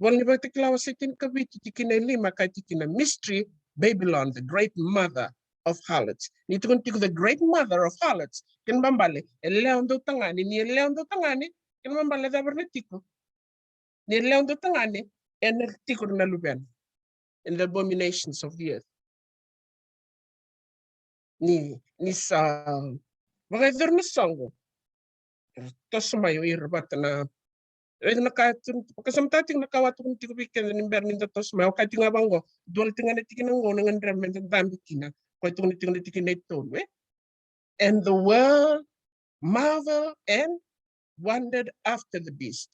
Vola ni Vakatakila wase tinikavitu, tikina e lima, kaya tiko kina, mystery, Babylon, the great mother of harlots. Ni tukuna tiko the great mother of harlots, kena ibalebale e lewe dau tagane, ni e lewe dau tagane, kena ibalebale cava era na tiko. Ni e lewe dau tagane, e na tiko na luvena. And the abominations of the earth. Ni, ni sa vakayacori na soqo, era toso mai o ira vata na, raica na ka e tu, vakasamataka tiko na ka au a tukuna tiko vei keda ni bera ni da toso mai. Au kaya tiko ga vaqo, dua tiko ga na tikina qo na gadreva me da dabe kina. Koya tukuna tiko na tikina e tolu, e? And the world marvel and wondered after the beast.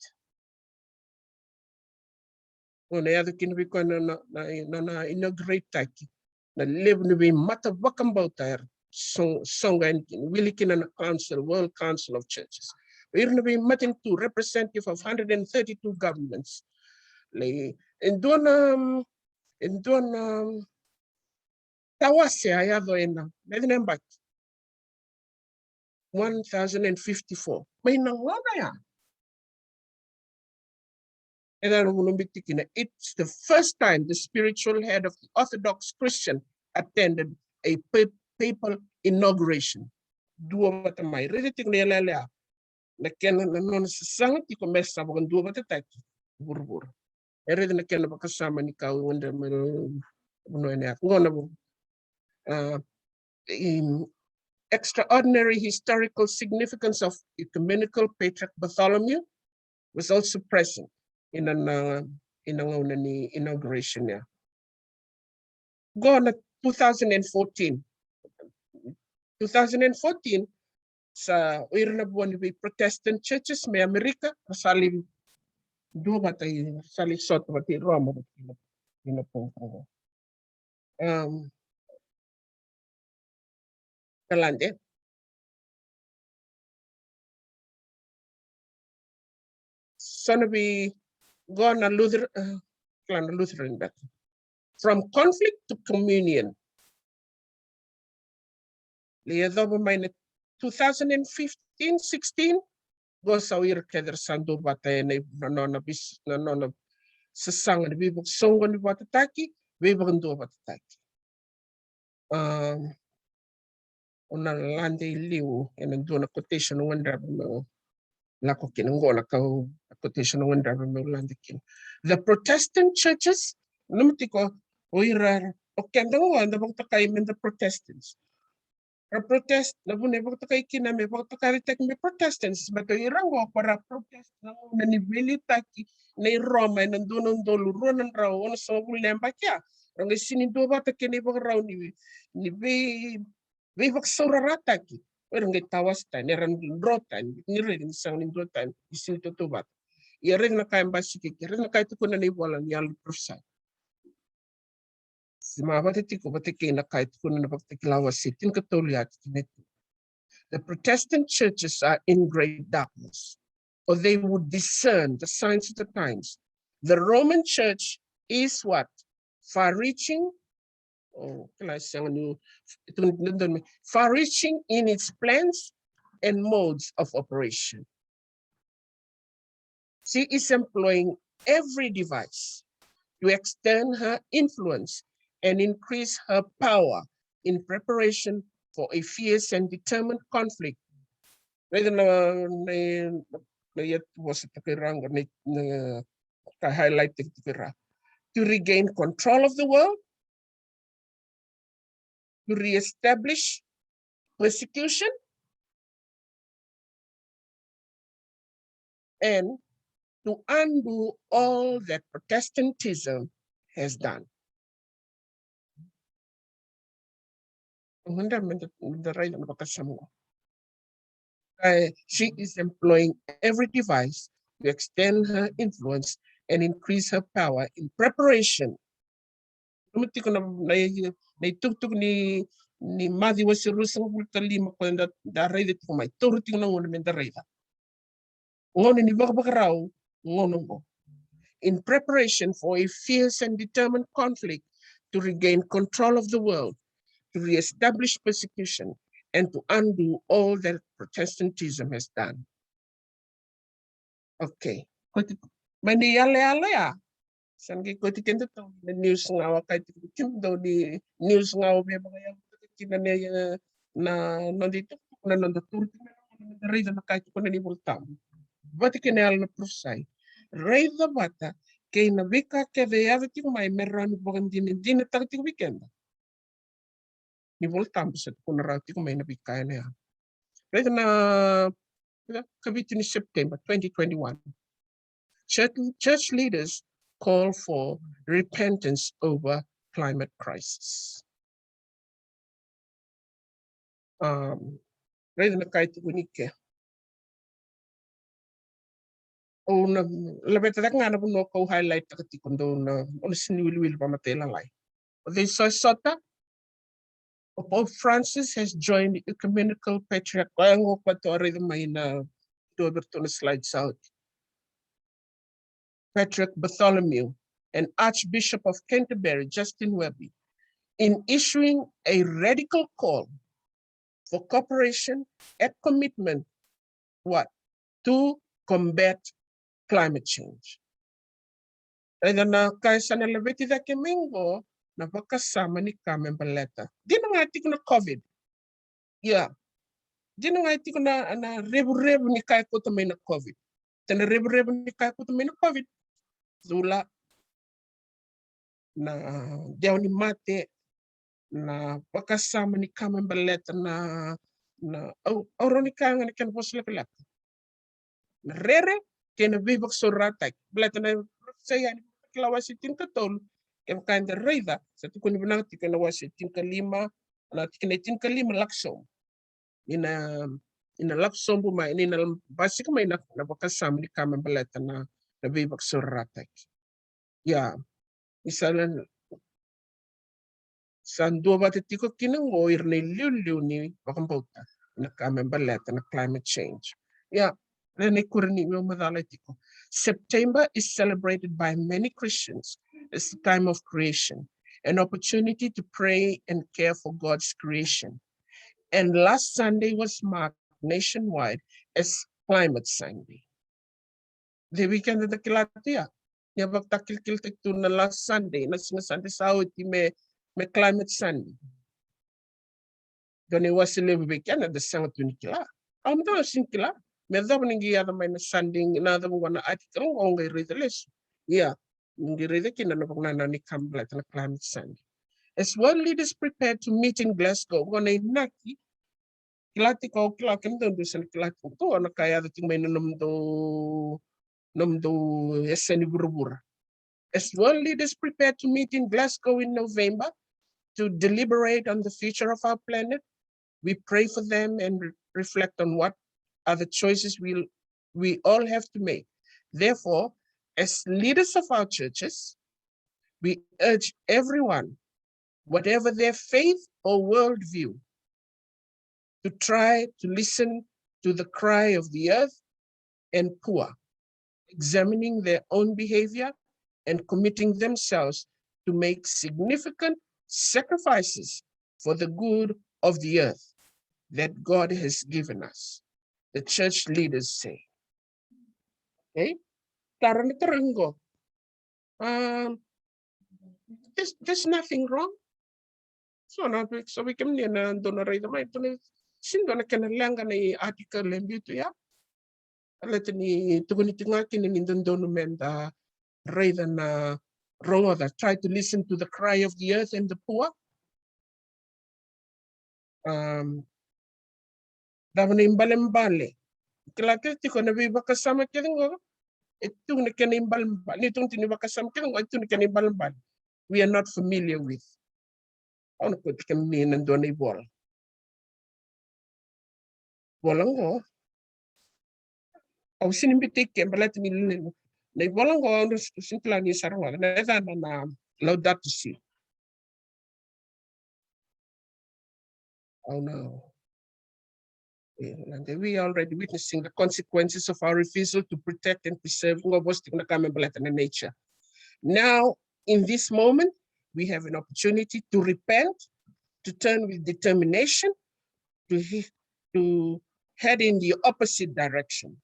Qo na yaco kina vei koya na, na, na, na, na inaugurate-taki na levu ni veimata vakabauta era so-, soqo yani kina, wili kina na council, World Council of Churches. O ira na veimatanitu, representative of hundred and thirty-two governments. Lai, e dua na, e dua na tawase a yaco ena, me na yabaki one thousand and fifty-four. Mai na gauna ya. E na gauna biu tiko kina, it's the first time the spiritual head of the Orthodox Christian attended a pa-, papal inauguration. Dua vata mai. Raica tiko na yalealea. Na kena, na nona sasaga tiko me sa vakaduavatataki vuravura. E raica na kena vakasama ni ka au gadreva me vanua ena yaka. Qo na vu-, ah, in extraordinary historical significance of ecumenical patriarch Bartholomew was also present ina, na, ina gauna ni inauguration ya. Qo na two thousand and fourteen. Two thousand and fourteen, sa o ira na vua ni vei Protestant churches mai Amerika, ra sa lai duavata, sa lai sota vata i Roma, vata i na, i na Pope. Um, Kalande. So na vei qo na Luther, eh, kila na Lutheran beka. From conflict to communion. Lai yacova mai na two thousand and fifteen, sixteen, qo sa o ira kece ra sa duavata ena, na nona vis-, na nona sasaga ni veivakasoqoni vatataki, veivakaduavatataki. Um, o na lade i liu ena dua na quotation au gadreva meu lako kina, qo na kau quotation au gadreva meu lade kina. The Protestant churches, nanuma tiko, o ira, o keda qo eda vakatokai me da Protestants. Ra protest, na vuna e vakatokai kina me vakatokaritaki me Protestants, but o ira qo ko ra protest na gauna ni veiliutaki nei Roma ena dua na udolu rua na drau onosagavulu na yabaki ya. Ra qai sini duavata kei na ivakarau ni, ni vei, veivakasaurarataki. O ira qai tawase tani, era dro tani, ni raica ni sega ni dua tani, ni sini tautauvata. Ia raica na ka e basika kina, raica na ka e tukuna na ivola ni yalo ni parofisai. Sema vata tiko vata kei na ka e tukuna na Vakatakila wase tinikatolu ya tikina e tolu. The Protestant churches are in great darkness, or they would discern the signs of the times. The Roman church is what? Far-reaching, oh, kila sega ni, far-reaching in its plans and modes of operation. She is employing every device to extend her influence and increase her power in preparation for a fierce and determined conflict. Raica na, na, na ia tu vosa taka i ra qo na, na ka highlight tiko ra. To regain control of the world, to re-establish persecution, and to undo all that Protestantism has done. Meda, meda, meda raica na vakasama qo. Uh, she is employing every device to extend her influence and increase her power in preparation. Nanuma tiko na, na, na itukutuku ni, ni Maciu wase ruasagavulu ka lima, ko da, da raica tiko mai, taura tiko na gauna meda raica. Gauna ni vakavakarau, gauna oqo. In preparation for a fierce and determined conflict to regain control of the world, to re-establish persecution, and to undo all that Protestantism has done. Okay. Koti, mai na iyaloyalo ya. Sa na qai koti keda tou na news ga, au kaya tiko vei kemudou ni news ga au via vakayavutaka kina na, na noda itukutuku, na noda turu tiko mai na gauna meda raica na ka e tukuna na iVolatabu vata kei na yalo na parofisai. Raica vata kei na veika kece e yaco tiko mai me rawa ni vakadinadinataka tiko vei keda ni iVolatabu sa tukuna rawa tiko mai na veika ena yaga. Raica na, na ikavitu ni September twenty twenty-one. Church, church leaders call for repentance over climate crisis. Um, raica na ka e tukuni ke. Au na laveta cake ga na vanua kau highlight taka tiko, dou na, au na sega ni wiliwili vakamatailalai. O cei sa sota? O Pope Francis has joined ecumenical patriarch. Koya qo koya tou a raica mai na dua vei iratou na slide sa oti. Patrick Bartholomew and Archbishop of Canterbury, Justin Welby, in issuing a radical call for cooperation and commitment, what, to combat climate change. Raica na ka e sa na laveti cake mai qo, na vakasama ni ka me baleta. Dina ga tiko na COVID. Ia. Dina ga tiko na, na revurevu ni ka e kauta mai na COVID. Tena revurevu ni ka e kauta mai na COVID. Cula, na dewa ni mate, na vakasama ni ka me baleta na, na au, au rawa ni kaya ga na kena vosa lekaleka. Na rere kei na veivakasaurarataki. Baleta na Isaia ni Vakatakila wase tinikatolu, kevaka eda raica, sa tukuni vinaka tiko ena wase tinikalima, na tikina e tinikalima lako sobu. Ni na, ni na lako sobu mai, ni na basika mai na, na vakasama ni ka me baleta na, na veivakasaurarataki. Ia, ni sa na, sa duavata tiko kina qo ira na iliuliu ni vakabauta na ka me baleta na climate change. Ia, raica na ikuri ni meu macala tiko. September is celebrated by many Christians as a time of creation, an opportunity to pray and care for God's creation. And last Sunday was marked nationwide as Climate Sunday. The weekend da kila tu ya. Ni a vakatakilakila taki tu na last Sunday, na siga Sunday sa oti me, me Climate Sunday. Dua na iwase levu vei keda da sega tu ni kila. Au mada au sega ni kila. Me yacova ni qai yaco mai na Sunday, na yacova qo na article qo au qai raica lesu. Ia, ni qai raica kina na vakanananu ni ka me baleta na Climate Sunday. As world leaders prepare to meet in Glasgow, qo na inaki, kila tiko, kila kemudou dou sa na kila tiko na ka e yaco tiko mai na nomudou, nomudou yasa ni vuravura. As world leaders prepare to meet in Glasgow in November to deliberate on the future of our planet, we pray for them and re-, reflect on what are the choices we'll, we all have to make. Therefore, as leaders of our churches, we urge everyone, whatever their faith or worldview, to try to listen to the cry of the earth and poor, examining their own behavior and committing themselves to make significant sacrifices for the good of the earth that God has given us. The church leaders say. Okay? Tara na tara qo. Um, there's, there's nothing wrong. So na, so vei kemuni na dou na raica mai, dou na, sega ni dua na kena leqa na article e biu tu ya. Baleta ni tukuni tiko ga kina ni dodonu meda raica na rogoca, try to listen to the cry of the earth and the poor. Um, cava na ibalebale? Kila kece tiko na veivakasama kece qo. E tu na kena ibalebale. Ni tu na kena ibalebale. We are not familiar with. Au na kauti kemuni ena dua na ivola. Vola qo. Au sini bitike baleta ni lele. Na ivola qo au na sini kila ni sa rogoca. Na yacana na Laudato Si. Au na. We are already witnessing the consequences of our refusal to protect and preserve. Qo vosa tiko na ka me baleta na nature. Now, in this moment, we have an opportunity to repent, to turn with determination, to, to head in the opposite direction.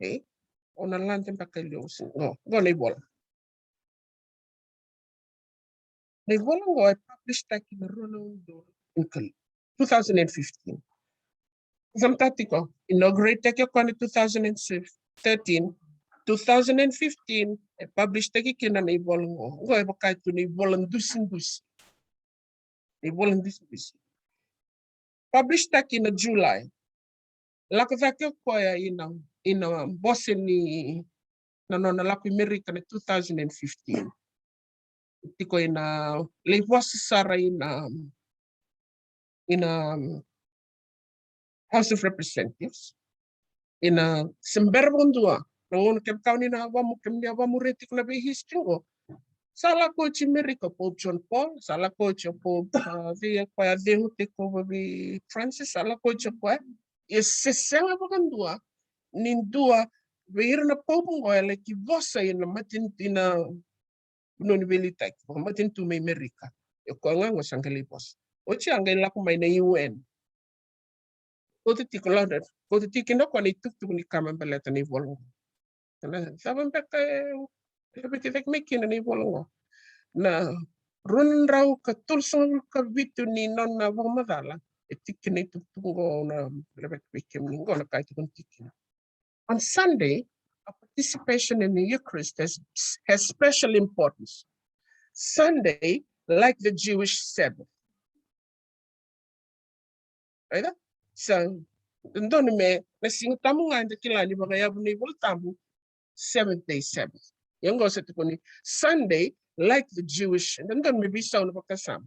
Okay? Au na lade beka i liu. Qo, qo na ivola. Na ivola qo e publish taki na rua na udolu na ka, two thousand and fifteen. Sa matata tiko, inaugurate taki o koya na two thousand and thirteen, two thousand and fifteen e publish taki kina na ivola qo. Qo e vaka tu na ivola dusidusi. Na ivola dusidusi. Publish taki na July. Lako cake o koya ina, ina bose ni na nona lako i Merika na two thousand and fifteen. Tiko ina lai vosa sara ina, ina House of Representatives. Ina se bera vakadua na gauna kevaka ni na vamu, kemuni a vamuria tiko na vei history qo. Sa lako oti Merika Pope John Paul, sa lako oti o Pope, uh, vei a koya a cegu tiko vei Francis, sa lako oti o koya. Ia se sega vakadua ni dua vei ira na Pope qo e laki vosa ina matanitu, ina vanua ni veiliutaki, vakamatanitu mai Merika. E koya ga qo sa qai lai vosa. Oti a qai lako mai na U N. Kauta tiko London, kauta tiko kina o koya na itukutuku ni ka me baleta na ivola qo. Na cava beka e, e vakatikitaki mai kina na ivola qo? Na rua na drau ka tolusagavulu ka vitu ni nona vakamacala e tiki na itukutuku qo, na laveta vei kemuni qo na ka e tukuni tiko kina. On Sunday, our participation in the Eucharist has, has special importance. Sunday, like the Jewish Sabbath. Right? So, dodonu me na Siga Tabu ga eda kila ni vakayavu na iVolatabu, seventh day Sabbath. Ia qo sa tukuni Sunday, like the Jewish, dodonu me veisau na vakasama.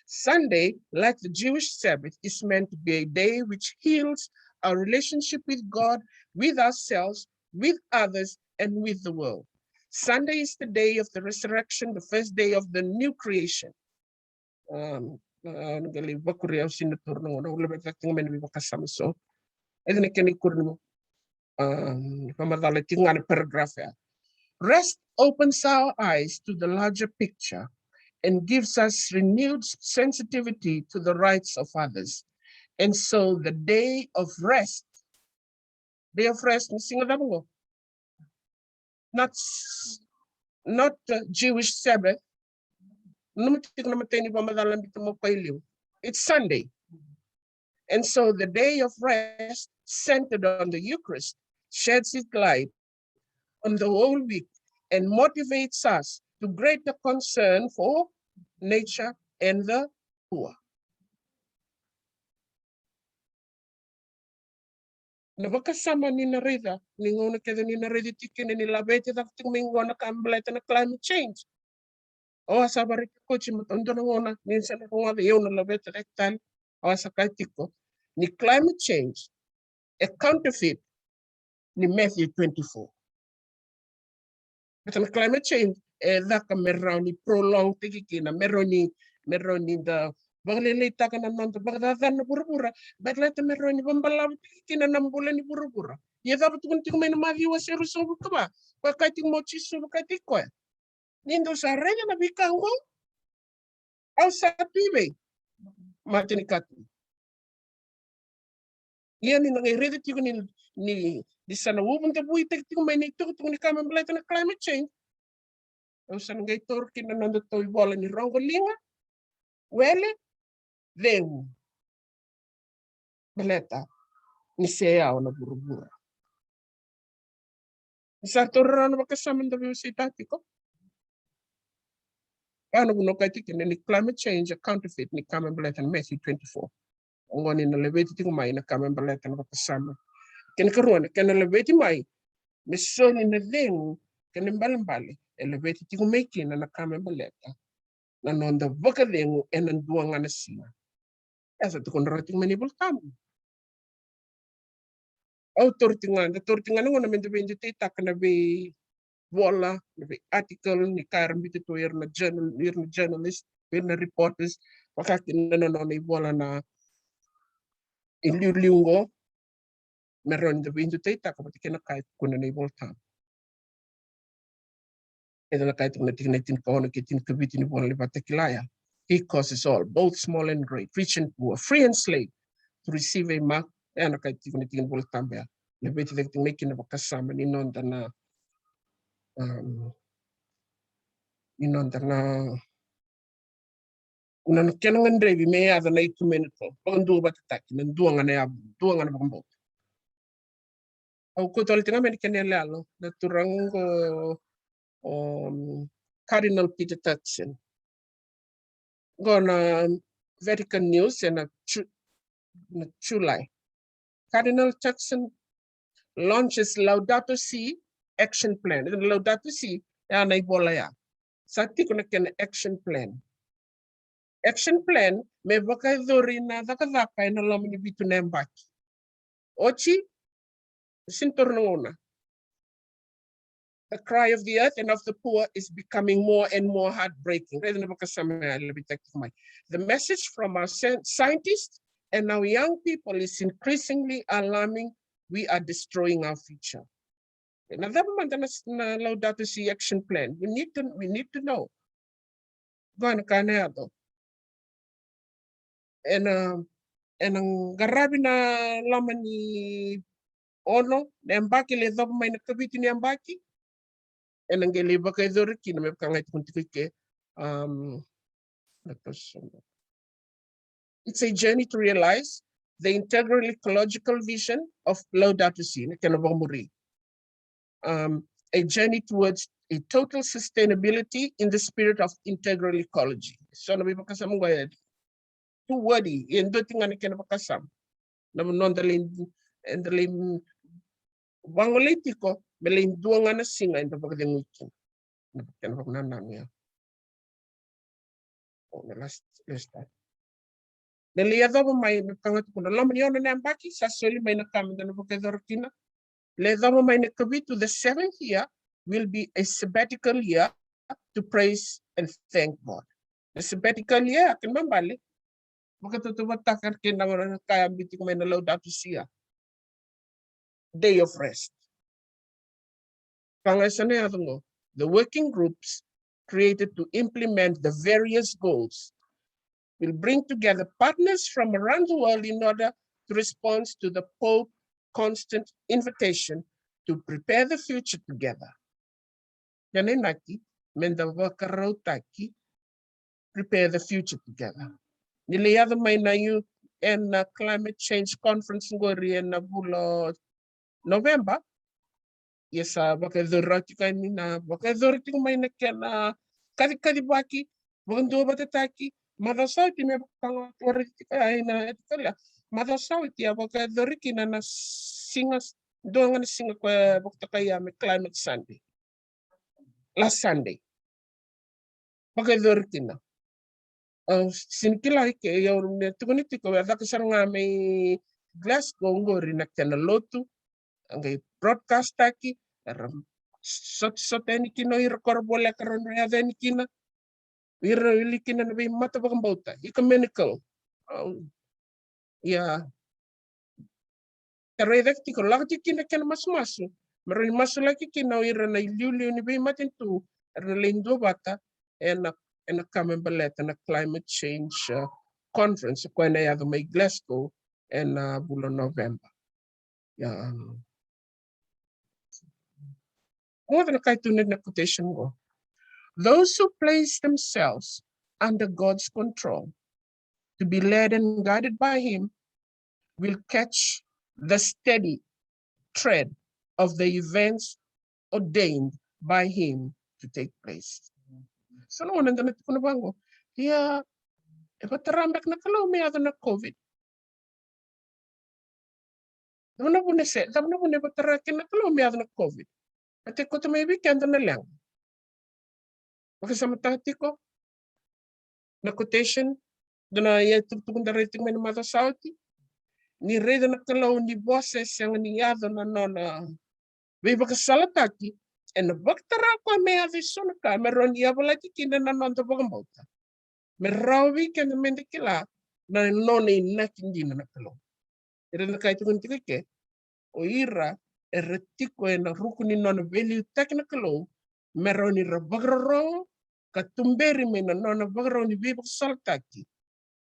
Sunday, like the Jewish Sabbath, is meant to be a day which heals our relationship with God, with ourselves, with others, and with the world. Sunday is the day of the resurrection, the first day of the new creation. Um, uh, na qai lai vakuri au sini na toro na gauna au laveta tiko mai na veivakasama so. E na kena ikuri na, um, vakamacala tiko ga na paragraph ya. Rest opens our eyes to the larger picture and gives us renewed sensitivity to the rights of others. And so the day of rest, day of rest, na siga cava qo? Not, not, uh, Jewish Sabbath. Nanuma tiko na imatai ni vakamacala biuta mai o koya i liu. It's Sunday. And so the day of rest centered on the Eucharist sheds its light on the whole week and motivates us to greater concern for nature and the poor. Na vakasama ni na raica, ni gauna kece ni na raica tiko kina ni laveti cake tiko mai qo na ka me baleta na climate change. Au a sa vakaraica tiko oti, ma dua na gauna ni sa na rogoca, au na laveta cake tale. Au a sa kaya tiko ni climate change e counterfeit ni Matthew twenty-four. Baleta na climate change e caka me rawa ni prolong taki kina, me rawa ni, me rawa ni da vakalailaitaka na noda vakacacana na vuravura. Baleta me rawa ni vakabalavutaki kina na bula ni vuravura. Ia cava tukuni tiko mai na Maciu wase ruasagavulu ka va? Koya kaya tiko mai o Jisu, kaya tiko o koya, ni dou sa raica na veika qo, au sa tu i vei? Matanikatuba. Ia ni na qai raica tiko ni, ni, ni sa na uvudavuitaki tiko mai na itukutuku ni ka me baleta na climate change, au sa na qai taura kina na nodatou ivola ni rogo liga, wele, cegu. Baleta ni se yawa na vuravura. Sa taura rawa na vakasama da veiwaseitaka tiko. Ka na vuna au kaya tiko kina ni climate change a counterfeit ni ka me baleta na Matthew twenty-four. Oqo ni na laveti tiko mai na ka me baleta na vakasama. Kena karua, na kena laveti mai me soli na cegu kei na ibalebale e laveti tiko mai kina na ka me baleta na noda vakacegu ena dua ga na siga. E sa tukuna rawa tiko mai na iVolatabu. Au taura tiko ga, da taura tiko ga na gauna me da veidutaitaka na veivola, na vei article ni ka era biuta tu ira na journal, ira na journalist, ira na reporters, vaka kina na nona ivola na iliuliu qo, me rawa ni da veidutaitaka vata kei na ka e tukuna na iVolatabu. Eda na kaya tiko na tikina e tinikaono kei tinikavitu ni ivola ni Vakatakila ya. He causes all, both small and great, rich and poor, free and slave, to receive a mark. E na kaya tiko na tikina ni iVolatabu ya. Na veitikina tiko mai kina vakasama ni noda na, um, ni noda na, na kena gadrevi me yaco na ecumenical, vakaduavatataki, na dua ga na yavu, dua ga na vakabauta. Au kauta tale tiko ga mai na kena iyaloyalo na turaga qo, um, Cardinal Peter Turkson. Qo na Vatican News ena Ju-, na July. Cardinal Turkson launches Laudato Si action plan. Laudato Si, ya na ivola ya. Sa tiko na kena action plan. Action plan me vakayacori na cakacaka ena loma ni vitu na yabaki. Oti, sini taura na gauna. The cry of the earth and of the poor is becoming more and more heartbreaking. Raica na vakasama ya e laveti tiko mai. The message from our scien-, scientists and our young people is increasingly alarming. We are destroying our future. Na cava mada na, na Laudato Si action plan? We need to, we need to know. Qo na ka na yaco. Ena, ena qaravi na loma ni ono na yabaki, lai yacova mai na kavitu ni yabaki. Ena qai lai vakayacori kina me vaka ga e tukuni tiko i ke. Um, it's a journey to realize the integral ecological vision of Laudato Si, na kena vakamuri. Um, a journey towards a total sustainability in the spirit of integral ecology. So na veivakasama qo e too wordy, e dua tiko ga na kena vakasama. Na noda lai, eda lai vagolei tiko me lai dua ga na siga eda vakacegui kina. Na kena vakanananu ya. O, na last, last time. Na lai yacova mai, me vaka ga tukuna, loma ni ono na yabaki, sa soli mai na ka meda na vakayacora kina. Lai yacova mai na kavitu, the seventh year will be a sabbatical year to praise and thank God. Na sabbatical year, kena ibalebale, vakatautauvatataka kei na gauna na ka e biu tiko mai na Laudato Si ya. Day of rest. Ka ga e sa na yaco qo. The working groups created to implement the various goals will bring together partners from around the world in order to respond to the Pope constant invitation to prepare the future together. Kena inaki, meda vakarautaki, prepare the future together. Ni lai yaco mai na U N na climate change conference qori ena vula o November. Ia sa vakayacori rawa tiko yani na, vakayacori tiko mai na kena kacikacivaki vakaduavatataki. Macawa sa oti me vaka ga au tukuna tiko yani na, e tukuna, macawa sa oti a vakayacori kina na siga, dua ga na siga koya vakatokai ya me Climate Sunday. Last Sunday. Vakayacori kina. Au sini kila i ke, ia au na tukuni tiko, au a caka sara ga mai Glasgow qori na kena lotu. A qai broadcast taki, era sotasota yani kina o ira ko ra voleka, ra dau yaco yani kina. Ira wili kina na veimata vakabauta, ecumenical. Au, ia, e raica tiko, lako tiko kina kena masumasu. Me rawa ni masulaki kina o ira na iliuliu ni veimatanitu, era na lai duavata ena, ena ka me baleta na climate change, uh, conference, koya na yaco mai Glasgow ena, uh, vula November. Ia, um, Qo na ka e tukuna na quotation qo. Those who place themselves under God's control to be led and guided by Him will catch the steady thread of the events ordained by him to take place. So na gauna eda na tukuna vaqo, ia, e vakatara beka na Kalou me yaco na COVID? Cava na vuna e se, cava na vuna e vakatara kina na Kalou me yaco na COVID? Ka tiko mai vei keda na leqa. Vakasamataka tiko na quotation, dua na itukutuku da raica tiko mai na macawa sa oti. Ni raica na Kalou ni vosa e sega ni yaco na nona veivakasalataki, ena vakatara o koya me yaco e so na ka me rawa ni yavalati kina na noda vakabauta, me rawa vei keda meda kila na nona inaki dina na Kalou. Ira na ka e tukuni tiko eke, o ira era tiko ena ruku ni nona veiliutaki na Kalou, me rawa ni ra vakarorogo ka tuberi mai na nona vakarau ni veivakasalataki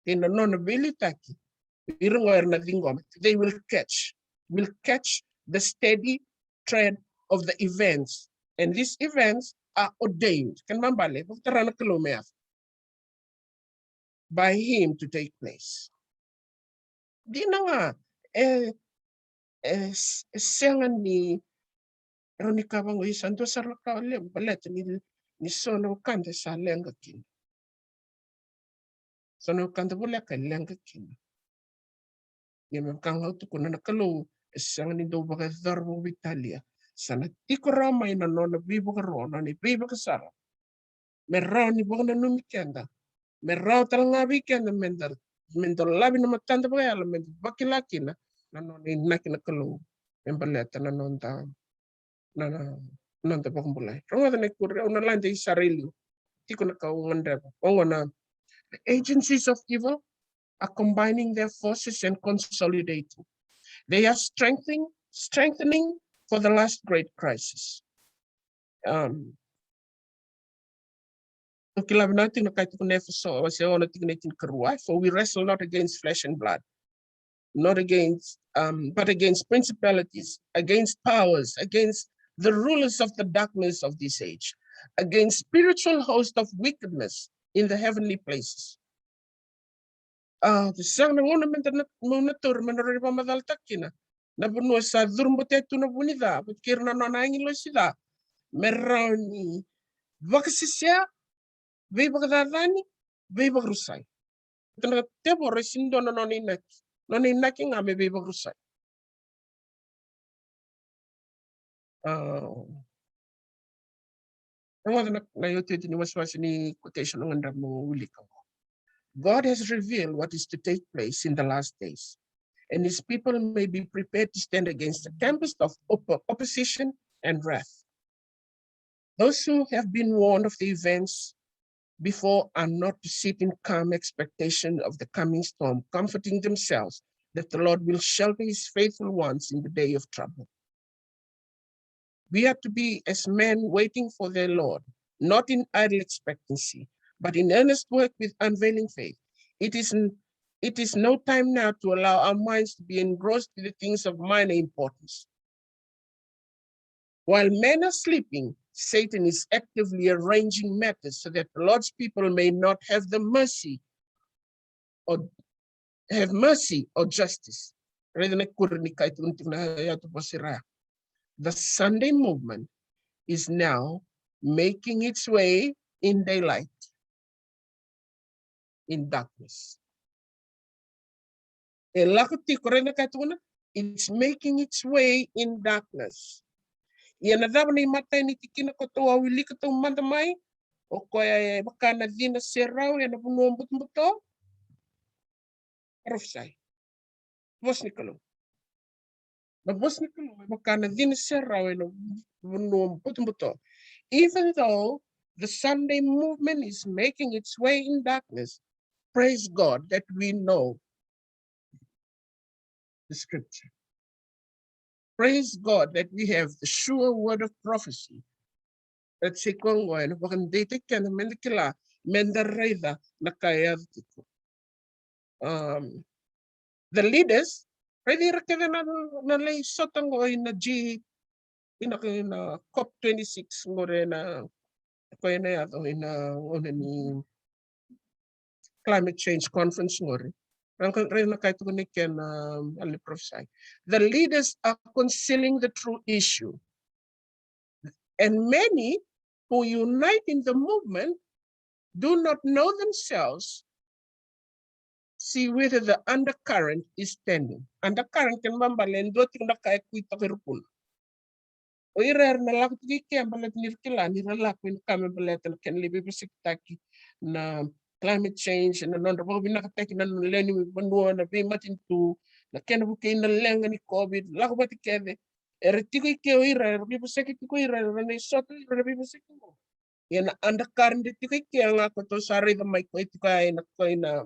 kei na nona veiliutaki. Ira qo era na ciqoma, they will catch, will catch the steady thread of the events, and these events are ordained, kena ibalebale vakatara na Kalou me yaco, by him to take place. Dina ga, e, e, e sega ni rawa ni kaya vaqo, e sa dua sara na ka levu baleta ni, ni so na wekada e sa leqa kina. So na wekada voleka e leqa kina. Ia me vaka ga au tukuna, na Kalou e sega ni dau vakayacora vakaveitalia. Sa na tiko rawa mai na nona veivakaro, nona veivakasala, me rawa ni vakananumi keda, me rawa tale ga vei keda meda, meda dolavi na matada vakayalo, meda vakila kina na nona inaki na Kalou me baleta na noda, na, na noda vakabulai. Rogoca na ikuri, au na lade sara i liu. Tiko na ka au gadreva. Oqo na, the agencies of evil are combining their forces and consolidating. They are strengthening, strengthening for the last great crisis. Um, au kila vinaka tiko na ka e tukuna Efeso wase ono tikina e tinikarua, for we wrestle not against flesh and blood, not against, um, but against principalities, against powers, against the rulers of the darkness of this age, against spiritual host of wickedness in the heavenly places. A, sega na gauna meda na, gauna tauri me na rawa ni vakamacalataka kina na vanua sa curu botei tu na vu ni ca vata kei ira na nona agilosi ca, me rawa ni vakasesea, veivakacacani, veivakarusai. Vata na tevoro e sega ni dua na nona inaki, nona inaki ga me veivakarusai. A, rogoca na, na iotioti ni wasewase ni quotation au gadreva meu wilika. God has revealed what is to take place in the last days, and his people may be prepared to stand against the tempest of oppo-, opposition and wrath. Those who have been warned of the events before are not to sit in calm expectation of the coming storm, comforting themselves that the Lord will shelter his faithful ones in the day of trouble. We are to be as men waiting for their Lord, not in idle expectancy, but in earnest work with unveiling faith. It is n-, it is no time now to allow our minds to be engrossed with the things of minor importance. While men are sleeping, Satan is actively arranging matters so that the Lord's people may not have the mercy or have mercy or justice. Raica na ikuri ni ka e tukuna tiko na yatu vosa i ra. The Sunday movement is now making its way in daylight, in darkness. E lako tiko, raica na ka e tukuna, it's making its way in darkness. Ia na cava na imatai ni tikina kotou a wilika taumada mai? O koya e vaka na cina serau ena vanua butobuto. Parofisai. Vosa ni Kalou. Na vosa ni Kalou e vaka na cina serau ena vanua butobuto. Even though the Sunday movement is making its way in darkness, praise God that we know the scripture. Praise God that we have the sure word of prophecy. That se koya qo ena vakadeitaki keda meda kila, meda raica na ka e yaco tiko. Um, the leaders, raici ira kece na, na lai sota qo ina G, ina, ina COP twenty-six qori ena, koya ena yaco ina gauna ni climate change conference qori. Raica na ka e tukuni kina, um, ali profesai. The leaders are concealing the true issue. And many who unite in the movement do not know themselves, see whether the undercurrent is standing. Undercurrent kena ibalebale e dua tiko na ka e kui toka i rukuna. O ira era na lako tiko i ke baleta ni ra kila ni ra lako ina ka me baleta na kena lai veivosakitaki na climate change, na nodra vakavinakataki na nona lewe ni vanua, na veimatanitu, na kena vukei na leqa ni COVID, lako vata kece. Era tiko i ke o ira, era veivosaki tiko o ira, era na isota o ira na veivosaki qo. Ia na undercurrent e tiko i ke ga ko tou sa raica mai ko e tiko ai na, ko i na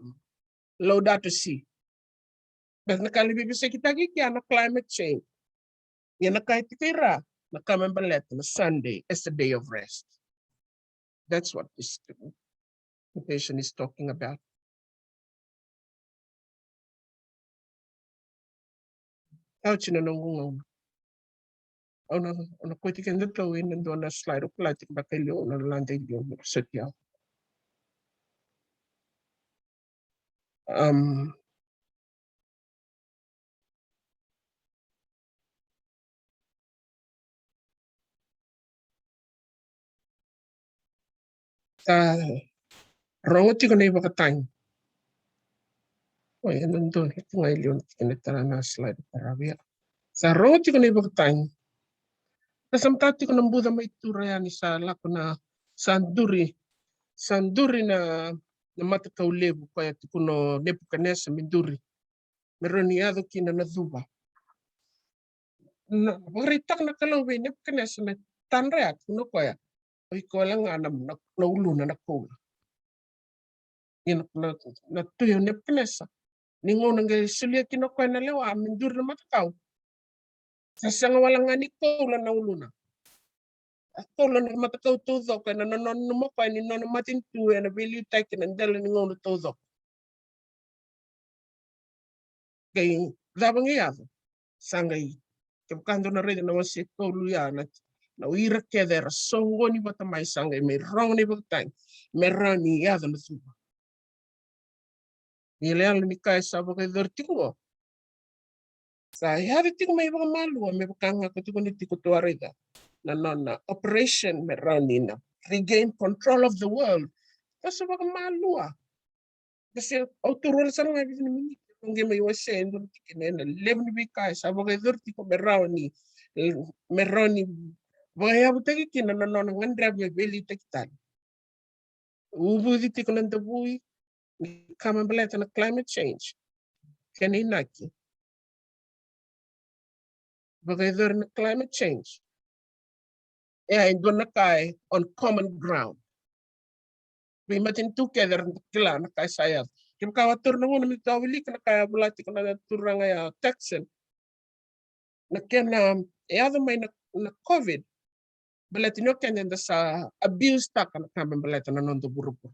Laudato Si. Beta na ka e lai veivosakitaki i ke na climate change. Ia na ka e tiko i ra, na ka me baleta na Sunday as a day of rest. That's what this quotation is talking about. Au tiko na noqu gauna. Au na, au na kauti kedatou ina dua na slide, au kila tiko beka e liu, au na lade i liu, me soti au. Um, Sa rogo tiko na ivakatagi. Oi, e dodonu tiko ga e liu na tikina, tara na slide, tara via. Sa rogo tiko na ivakatagi. Sa mata tiko na buca mai tura yani, sa lako na, sa duri, sa duri na, na matakau levu koya tukuna o Nepukanesa me duri. Me rawa ni yaco kina na cuva. Na, vakaraitaka na Kalou vei Nepukanesa na tadra ya, tukuna o koya, o iko wale ga na, na, na uluna na koula. Ia na, na, na tui o Nepukanesa, ni gauna qai solia kina o koya na lewa me duri na matakau, sa sega wale ga ni koula na uluna. A koula na matakau taucoko ena nona nanuma o koya ni nona matanitu ena veiliutaki ena dela ni gauna taucoko. Qai cava qai yaco? Sa qai, kevaka dou na raica na wase tolu ya, na, na o ira kece era soqoni vata mai, sa qai mai rogo na ivakatagi me rawa ni yaco na cuva. Ni yaloyalo ni ka e sa vakayacori tiko qo, sa yaco tiko mai vakamalua, me vaka ga ko tiko ni tiko tou a raica na nona operation me rawa ni na regain control of the world. Ka sa vakamalua. Ka se, au taura wale sara ga e vica na miniti, au qai mai wasea e dua na tikina ena levu ni veika e sa vakayacori tiko me rawa ni, me rawa ni vakayavutaki kina na nona gadreva me veiliutaki tale. Uvuci tiko na davui, ni ka me baleta na climate change. Kena inaki, vakayacori na climate change, e a e dua na ka e on common ground. Veimatanitu kece era kila na ka e sa yaco. Kevaka au a taura na gauna me tou a wilika na ka e a vola tiko na turaga ya, Texan, na kena, e yaco mai na, na COVID, baleta ni o keda eda sa abuse taka na ka me baleta na noda vuravura.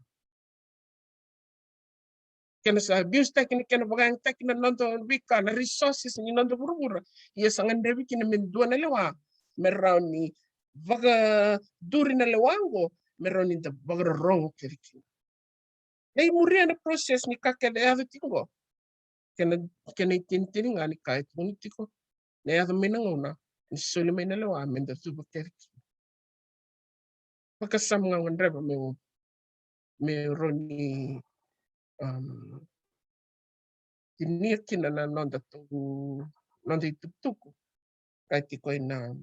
Kena sa abuse taki, na kena vakayagataki na noda veika, na resources ni noda vuravura. Ia sa gadrevi kina me dua na lewa me rawa ni vakaduri na lewa oqo, me rawa ni da vakarorogo kece kina. Qai muria na process ni ka kece e yaco tiko qo. Kena, kena itinitini ga ni ka e tukuni tiko, na yaco mai na gauna ni soli mai na lewa me da cuva kece kina. Vakasama ga au gadreva meu, meu rawa ni, um, tinia kina na noda tou, noda itukutuku. Ka tiko ina,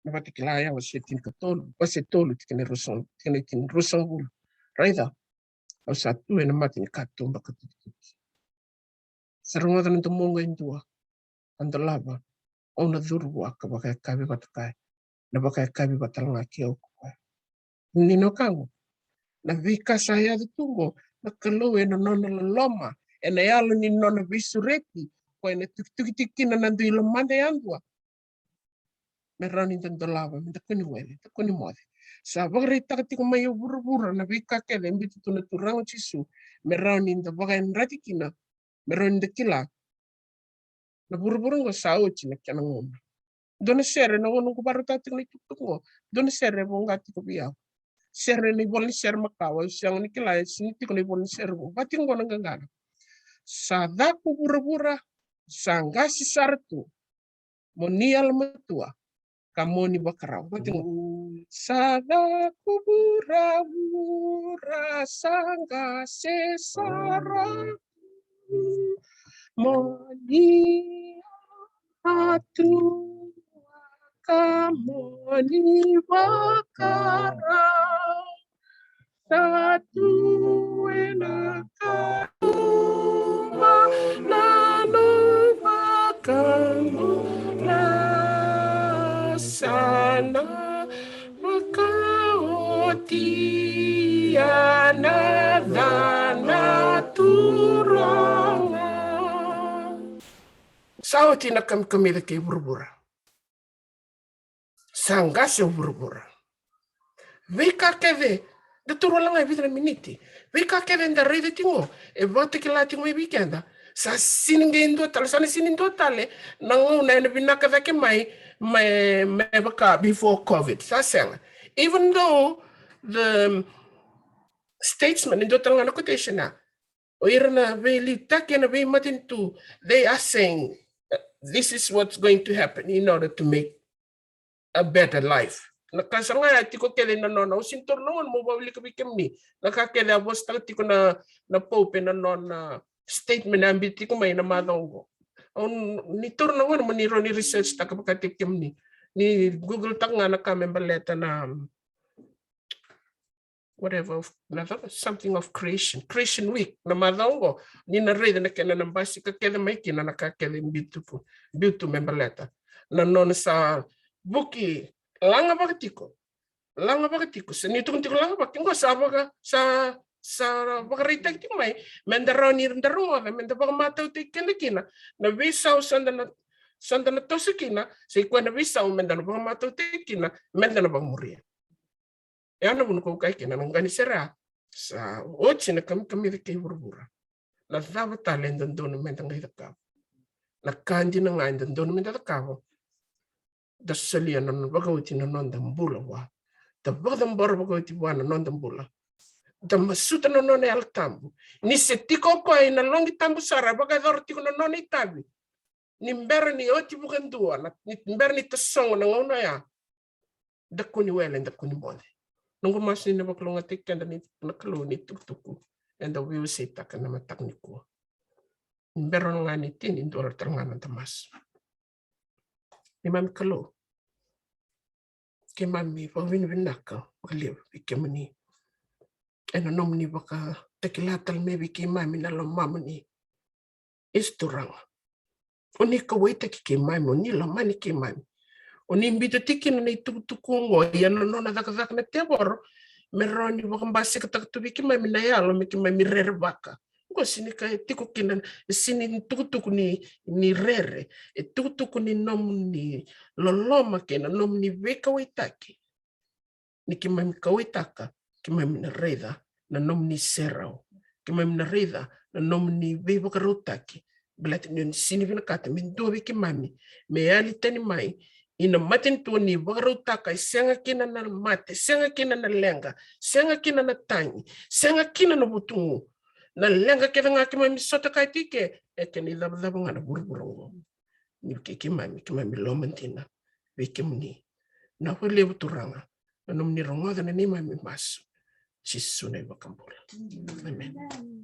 na Vakatakila ya, wase tinikatolu, wase tolu, tikina e ruasagavulu, tikina e tini, ruasagavulu. Raica, au sa tu ena mata ni katuba ka tukituki. Sa rogoca na domoqu e dua, a dolava, au na curu vua ka vakayakavi vata kaya, na vakayakavi vata talega kei au ko koya. Ni na wekaqu, na veika sa yaco tu qo, na Kalou ena nona loloma, ena yalo ni nona veisureti, koya ena tukituki tiko kina na dui lomada yadua. Me rawa ni da dolava, me da kua ni wele, da kua ni moce. Sa vakaraitaka tiko mai o vuravura na veika kece e biuta tu na Turaga o Jisu, me rawa ni da vakayadrati kina, me rawa ni da kila. Na vuravura oqo sa oti na kena gauna. Dua na sere, na gauna oqo vakarautaka tiko na itukutuku oqo, dua na sere e voqa tiko vei au. Sere na ivola ni sere makawa, au sega ni kila e sega ni tiko na ivola ni sere vou. Vaka tiko oqo na qaqana. Sa caku vuravura, sa qasi sara tu. mo ni yalomatua, ka mo ni vakarau. Vati qo. Sa caku vuravura sa qase sara, mo ni matua ka mo ni vakarau. Sa tu ena ka, na nona vakabula, sa na vakaotia na ca na Turaga. Sa oti na kamikamica kei vuravura. Sa qase o vuravura. Veika kece, da toro wale ga e vica na miniti. Veika kece da raica tiko qo, e vakatakila tiko mai vei keda. Sa sini qai dua tale, sa na sini dua tale na gauna ena vinaka cake mai, mai, me vaka before COVID. Sa sega. Even though the statesman, e dua tale ga na quotation ya, o ira na veiliutaki ena veimatanitu, they are saying, uh, this is what's going to happen in order to make a better life. Na ka sara ga ya tiko kece na nona, au sini taura na gauna meu vakawilika vei kemuni na ka kece a vosataka tiko na, na Pope ena nona statement a biuta tiko mai na macawa oqo. Au ni taura na gauna mo ni rawa ni research taka vaka tiko kemuni. Ni Google taka ga na ka me baleta na whatever, of, na cava, something of creation, Creation Week, na macawa oqo, ni na raica na kena na basika kece mai kina na ka kece e biu tu, biu tu me baleta na nona sa vuki laga vakatiko, laga vakatiko. Sa ni tukuni tiko laga vaka, qo sa vaka, sa, sa vakaraitaki tiko mai me da rawa ni da rogoca, me da vakamatautaki keda kina na veisau sa da na, sa da na toso kina, sa i koya na veisau me da na vakamatautaki kina, me da na vakamuria. E a na vuna kau kaya kina na qani sere a, sa oti na kamikamica kei vuravura. Na cava tale e dodonu me da qai cakava? Na ka dina ga e dodonu me da cakava, da solia na nona vakaoti na noda bula vua. Da vakacabora vakaoti vua na noda bula. Da masuta na nona Yalo Tabu. Ni se tiko o koya ena loqi tabu sara, vakayacora tiko na nona itavi. Ni bera ni oti vakadua, na, ni bera ni tasogo na gauna oya, da kua ni wele, da kua ni moce. Noqu masu ni na vakalougatataki keda ni na Kalou ni tukutuku eda veiwaseitaka na mataka nikua. Ni bera ga ni tini, dua tale ga na noda masu. Neimami Kalou, keimami vakavinavinaka vakalevu vei kemuni ena nomuni vakatakila tale mai vei keimami na lomamuni. Jisu Turaga, o ni kauwaitaki keimami, o ni lomani keimami. O ni biuta tiko kina na itukutuku oqo, ia na nona cakacaka na tevoro me rawa ni vakabasikataka tu vei keimami na yalo me keimami rerevaka. Oqo sini ka e tiko kina, sini tukutuku ni, ni rere, e tukutuku ni nomuni loloma kei na nomuni veikauwaitaki. Ni keimami kauwaitaka, keimami na raica na nomuni serau, keimami na raica na nomuni veivakarautaki. Baleta ni o ni sini vinakata me dua vei keimami me yali tani mai ina matanitu o ni vakarautaka, e sega kina na mate, sega kina na leqa, sega kina na tagi, sega kina na vutugu. Na leqa kece ga keimami sota kaya tiko, e kena icavacava ga na vuravura oqo. Ni vukei keimami, keimami loma dina vei kemuni. Vinaka vakalevu Turaga na nomuni rogoca na neimami masu. Jisu na iVakabula. Amen.